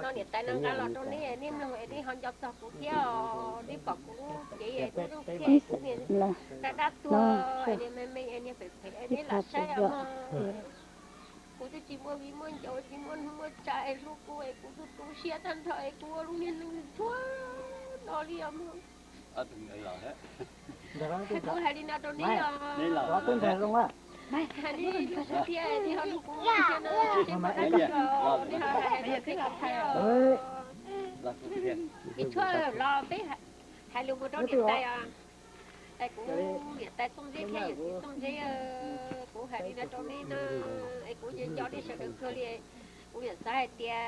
no niam tais no nqa los rau neb, neb mloog es neb ho nco txog kuv thiab os, neb pom kuv lub cev es kuv lub thiab kuv niag dab dab tuag, niag me me niag phem phem neb lam saib os mog. Kuv twb tsis muaj viv muaj ncaus, tsis muaj hnub muaj tsa es hlub kuv es kuv tu tu siab tag nrho es kuv ua lub niag neej txhua no li os mog. Kuv hais li no rau neb os. Hais li lub kuv thiab neb ho lub kuv thiab no, neb ho hais li no rau kuv os. Tsis tshua los peb hais lus mus rau niam tais os. Es kuv niam tais Txooj Zeb thiab yawm txiv Txooj Zeb, kuv hais li no rau neb no, es kuv nco nco nej sawv daws kawg li. Kuv niam xav hais tias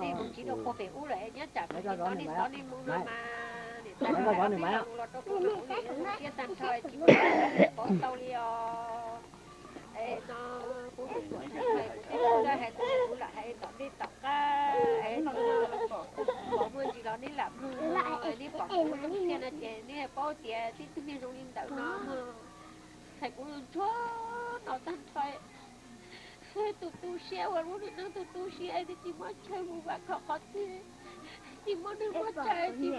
nej mus tsis rau puag pem ub lawm es nyob tsam kuv tsis hnov nej xov nej mus no mas niam tais no hais ob peb lo lus los rau kuv, kuv niam zoo siab tag nrho tsis muaj dab tsi paub tau li os. Es no kuv tus tuam tag nrho kuv twb tsis txawj hais tus, kuv lam hais tom ntej tom qab es no, pom muaj ntsis los neb lam mloog no, neb pom kuv lub thiab no ces neb paub tias tib tug niag zoo li ntawd no mog. Hais kuv ntsuag no tag nrho, tu tu siab ua lub niag neej tu tu siab twb tsis muaj chaw mus vam khom qhov twg, tsis muaj neeg muaj tsav, tsis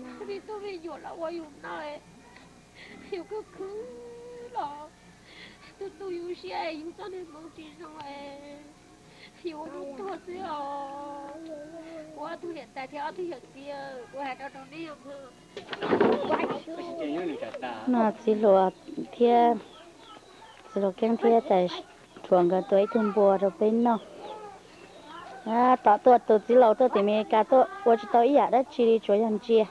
muaj me tub me nyuam los ua yus no, yus khwv khwv los tu tu yus siab, yus txoj niag hmoov tsis zoo, yus ua neeg tuag xwb os. Kuv ob tug niam tais thiab ob tug yawm txiv, kuv hais rau rau neb os. No txiv hluas thiab, txiv hluas Keeb thiab tais Rhuav nkawd tua ib tug npua rau peb noj. Tom tuaj tus txiv laus tuaj tim Amelikas tuaj ua tsis tau ib yam dab tsi li tsuas yog ntsia.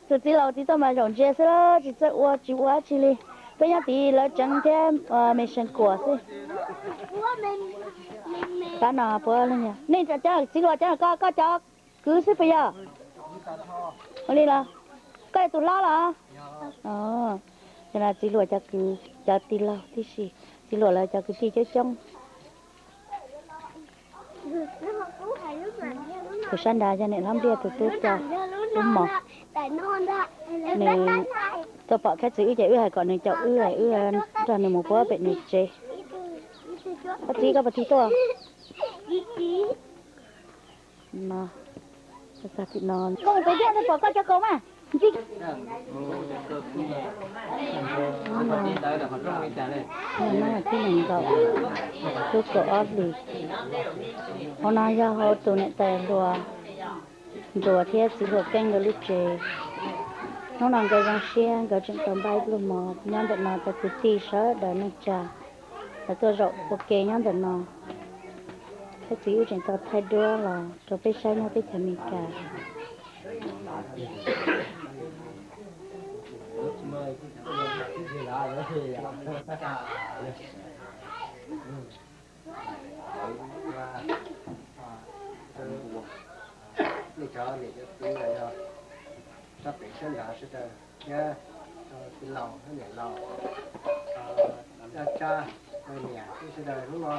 Tus txiv laus txiv tuaj mas zaum ntsia xwb, tsis txawj ua tsis ua dab tsi li. Peb nyob tid lawv tseev thiab me seev kuam xwb. Qab no puab leej yog nej cov txiv hluas cov no, koj koj cov kwv xwb puas yog? Ua li los koj yog tus hlob los? Cov no txiv hluas cov kwv cov tij laug tib si, txiv hluas lawv cov kwv tij coob coob. Tus sab nrad yog niam hlob Npliaj tus tub coj lub mos. Nws tuaj pom Khaib txiv wb ces wb hais kom nws caum wb, wb nrog nws mus puab pem nws tsev. Koj txiv koj puas tig tuaj? No, txog tim no. Koj mus pem thiab, pom koj cov kaus mas. Hnub no tib nees nkaum lub kaum ob hlis. Hauv no yog hauv tus niam tais hluas Nruas thiab txiv hluas Keeb nkawd lub tsev. Hnub no nkawd zoo siab, nkawd tseem tau npaj ib pluag mov nyob ntawm no rau kwv tij sawv daws neej tsa. Lawv tuaj zaum ua ke nyob ntawm no. Thiab txiv wb tseem tau thaij duab los rau peb saib nyob teb chaws Amelikas. Nej cov niam cov txiv los yog sab pem sab nrad sawv daws thiab, txiv laus thiab niam laus, dab tsab, niam txiv sawv daws hnub no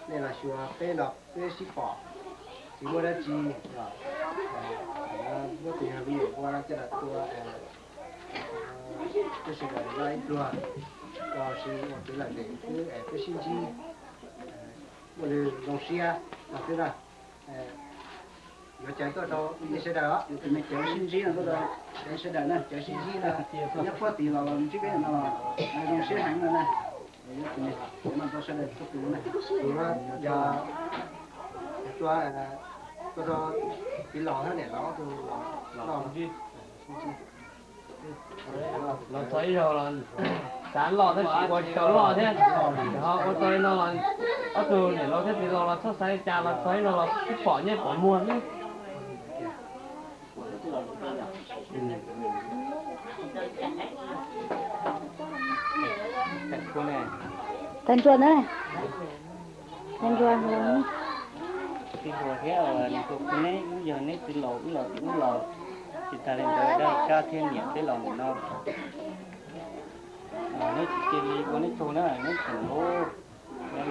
nej los xyuas peb no peb sib pom, tsis muaj dab tsi, muab tus yog me nyuam ua no coj los tua, peb sawv daws noj ib pluag, los sis ua kev lom zem xwb es peb sib ntsib, muaj lwg zoo siab no xwb na. Yuav cawv tuaj rau nej sawv daws os, yuav tus me cawv sib ntsib no tuaj rau nej sawv daws na, cawv sib ntsib no, nyob puag tim los ntsib peb no los zoo siab heev no na. Yuav tus me cawv no rau sawv daws txhua tus na. Tus no yog tua, tua rau txiv laus thiab niam laus tus los, los sib ntsib. Los txog ib zaug los xav loj tab sis ua tsis tau loj thiab. Ho ua tau li no los ob tug niam laus thiab txiv laus los txhob xav li cas, los txog ib zaug los twb pom nyiaj pom muag xwb. Tag nrho na, tag nrho. Tij Huas thiab nws tus neb kuj yog neb txiv laus wb los txiv wb los, tsis tas li ntawd dab Kab thiab niam peb los ntawm no. Neb tsis cia li ua neb tsaug na, neb tseem lub ntev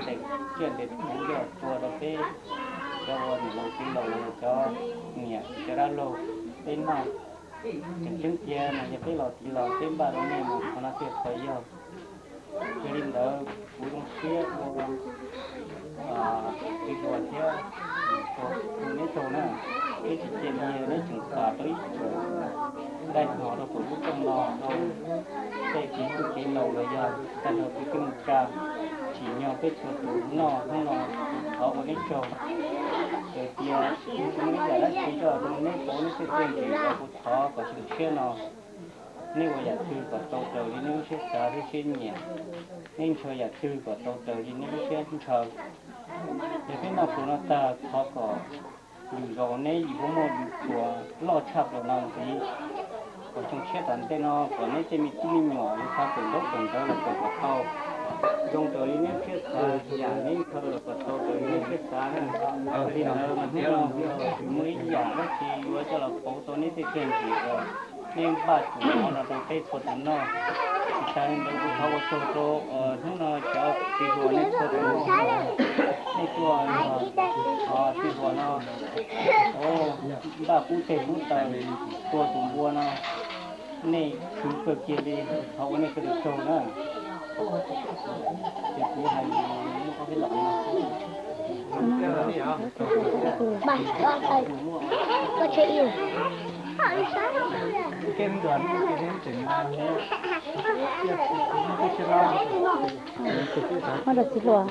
tsiaj ntev txhuv yog tua rau peb cov ua niam laus txiv laus, cov niam cov dab laug peb noj. Tseem ceeb tiag mas yog peb los txiv los peb npaj rau nej mas qhov no thiaj qhov yog. Yog li ntawd kuv zoo siab ua Tij Huas thiab Tij Huas hu neb tsaug na, neb tsis cia li neb tseem pab rau ib txhia dai hnov rau kuv lub rooj no rau tej kev txwj kev laus los yog tag nrho kuv tej mus tsa tsim nyog peb txhua tus noj hnub no, kuv thov ua neb tsaug. Ces tias kuv muaj ib yam dab tsi coj rau neb pauv neb tej txiaj ntsig los kuv thov kom xyoo tshiab no neb ua yam twg kom tau raws li neb lub siab xav thiab siab nyiam, neb ntshaw yam twg kom tau raws li neb lub siab ntshaw. Yog peb noj pluas no tag thov kom lwm zaus neb yim huab muaj lwm pluas loj tshaj pluas no ntxiv. Kom xyoo tshiab tom ntej no kom neb tej me tub me nyuam lawv xav kawm ntaub kawm ntawv los kawm kom tau zoo raws li neb siab xav, yam neb ntshaw los kom tau raws li neb siab xav na. Yog li ntawd mas hnub no kuv tsis muaj ib yam dab tsi yuav coj los pauv tau neb tej txiaj ntsig uas neb npaj txhua hnub no rau peb txhua tus noj. Tsis tas li ntawd kuv thov ua tsaug rau hnub no cov Tij Huas nej txhua tus, nej tuaj Tij Huas no npaj kub teg kub taw tua tus npua no, nej khwv kawg kiag li, thov ua nej txhua tus tsaug na. Ces kuv hais li no. Muab rau txiv hluas.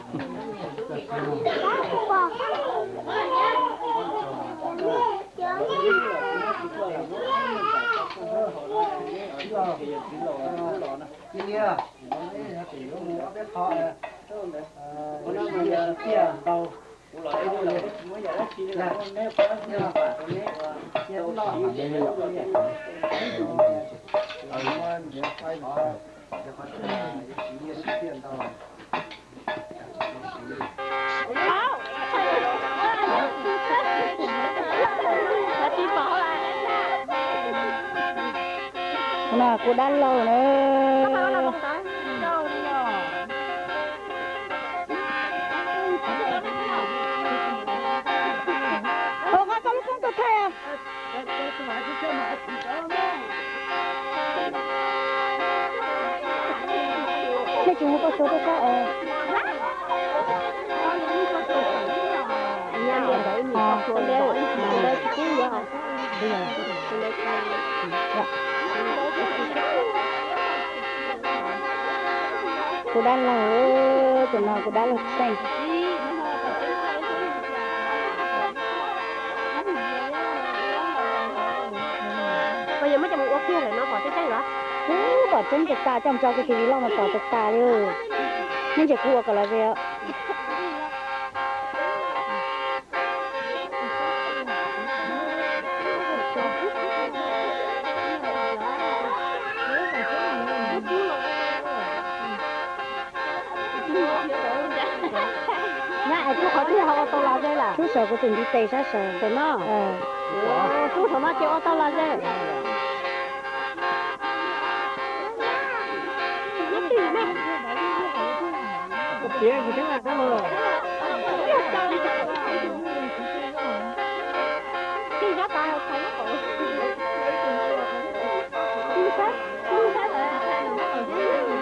Kuv no kuv dab laug na. Ua koj lub koob tus thaij. Nej tsis hu koj suav rau koj es. Kuv dab laug, tus no kuv dab laug xeej. Ub, pom tseeb tas tas, coj mus tso kuv tus vlog mas pom tas tas li. Neb ntsia kuv ua kom los ze. Nyab es tub qhov twg ho ua tau los ze lawm? Tub saum kuv tus ntiv tes sab saud no. Tub saum no ces ua tau los ze.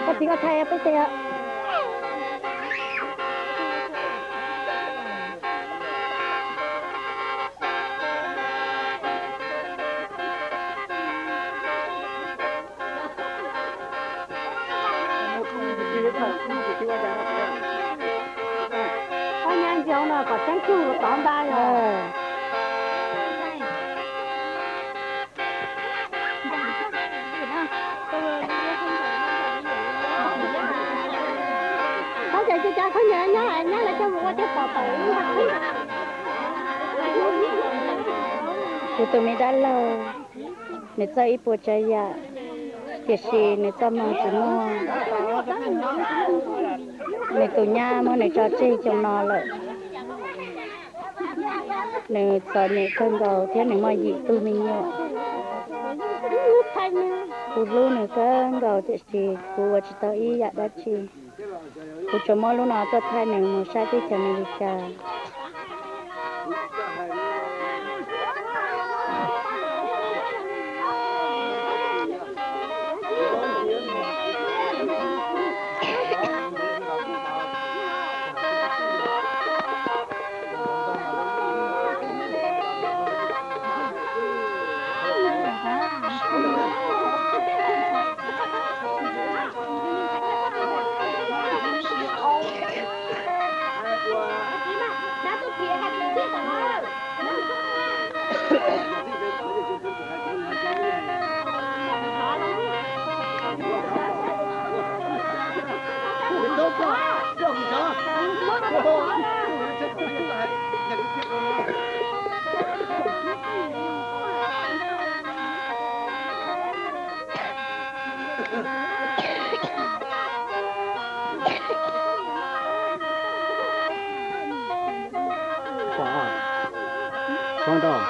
Koj txiv koj thaij peb tes. Koj nyab ntsia no kom tseeb tug los tov nta yog. Ces cov khaub ncaws nyob nyob lawv coj mus ua tej pom tawm. Kuv tus me dab laug, nws txawj ib puas tsav yam, tiam sis nws txoj hmoo tsis muaj. Nws tus nyab muab nws tso tseg xyoo no lawm. Nws txom nyem kawg nkaus thiab nws muaj yim tug me nyuam. Kuv hlub nws kawg nkaus tiam sis kuv ua tsis tau ib yam dab tsi. Kuv tsuas muab lub no tuaj thaij nws mus saib teb chaws Amelikas.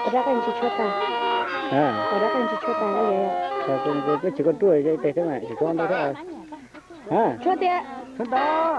Ua dab qeej tsis tshuaj tas. Ua dab qeej tsis tshuaj tas. Koj tsis koj ruaj tes thiab mas tsis tshuaj ntau thiab. Tshuaj tias tshuaj ntau.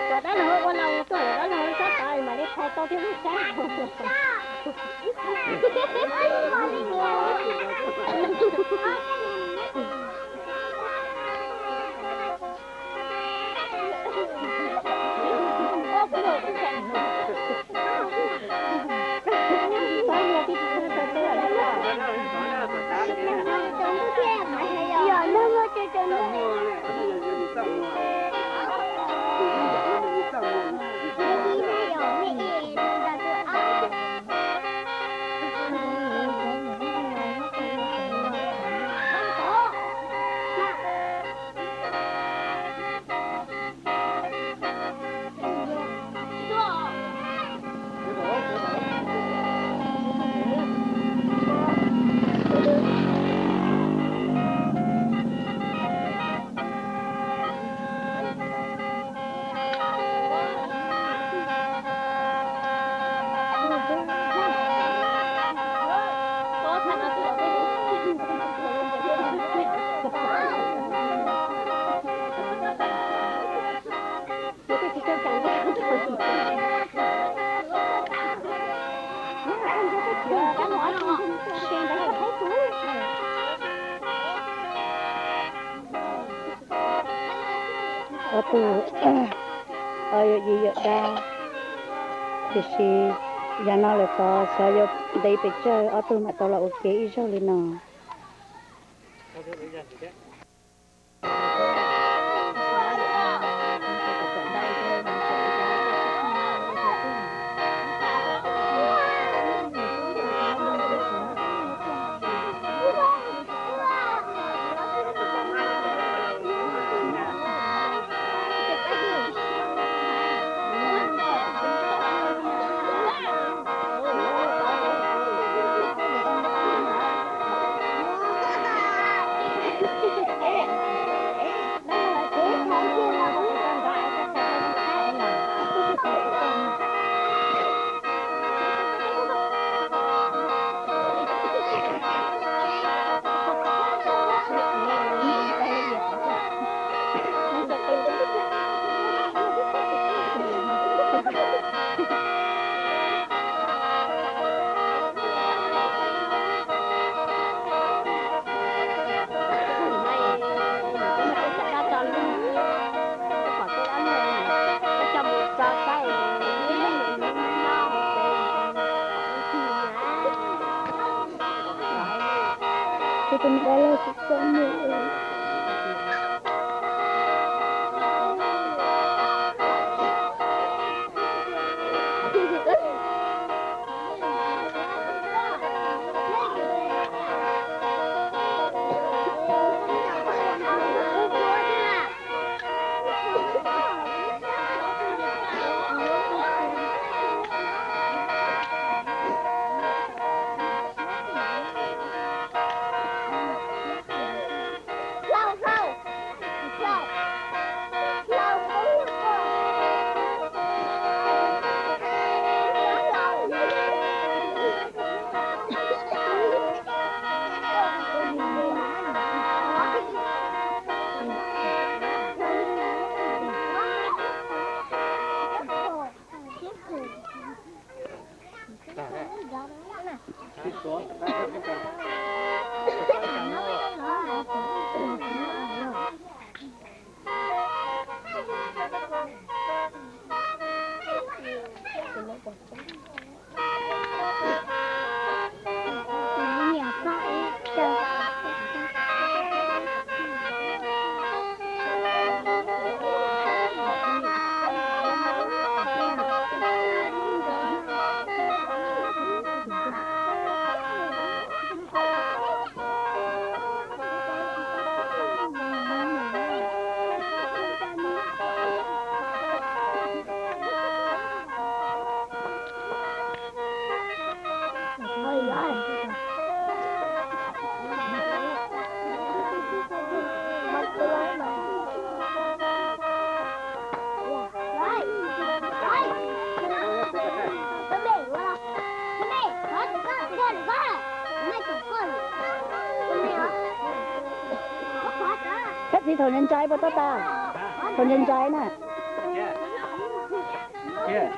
Cov dab laug ua laus tuaj, dab laug sab tod mas li thaij tau thiab sab. Ob tug, ob yawm yij yawm dab, tiam sis yav no lawm tod xyov yuav ntev pes tsawg ob tug mam tau los ua ke ib zaug li no. Tus niam dab laug tsis txawj mus. Kab txiv thaum ntshai ntshai puas tab tas? Thaum ntshai ntshai na.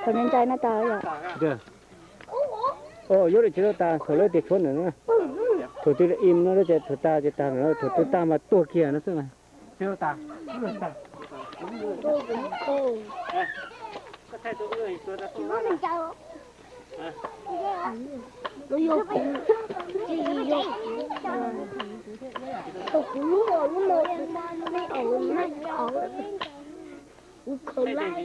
Thaum ntshai ntshai na tas yom. Yuav lawm tsis tau tas, thaum lawv tias tshuav ntawm no, thaum twg im no ces thaum tas ces tas, thaum twg tag mas tuag kiag no xwb mas. Kuv khaws laij,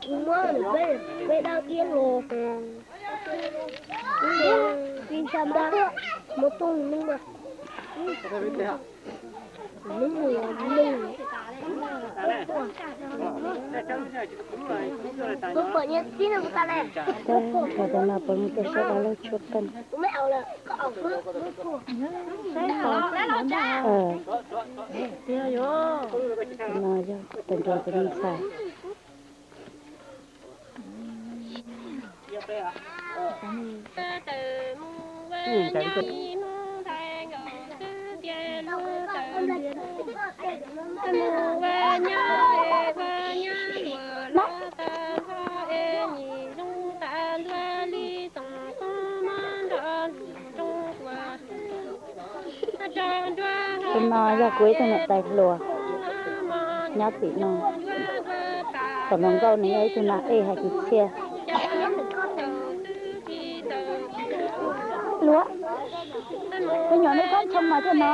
kuv muab peb, peb dab iab los, kuv ntshai ntshai, muab tuaj hnub, hnub mus los lug. Kuv pom nyias tib no kuv tas lawm. Thaum no puas muaj tuaj saib dab laug tshuab qeej? No yog tus nraug tus me ntxhais. Tus no yog kuv ib tug niam tais hluas nyob tim no. Thaum hluas nkauj nws yog ib tug nas ej hais kwv txhiaj. Luag, me nyuam nej koj ntshoo mas thiaj no.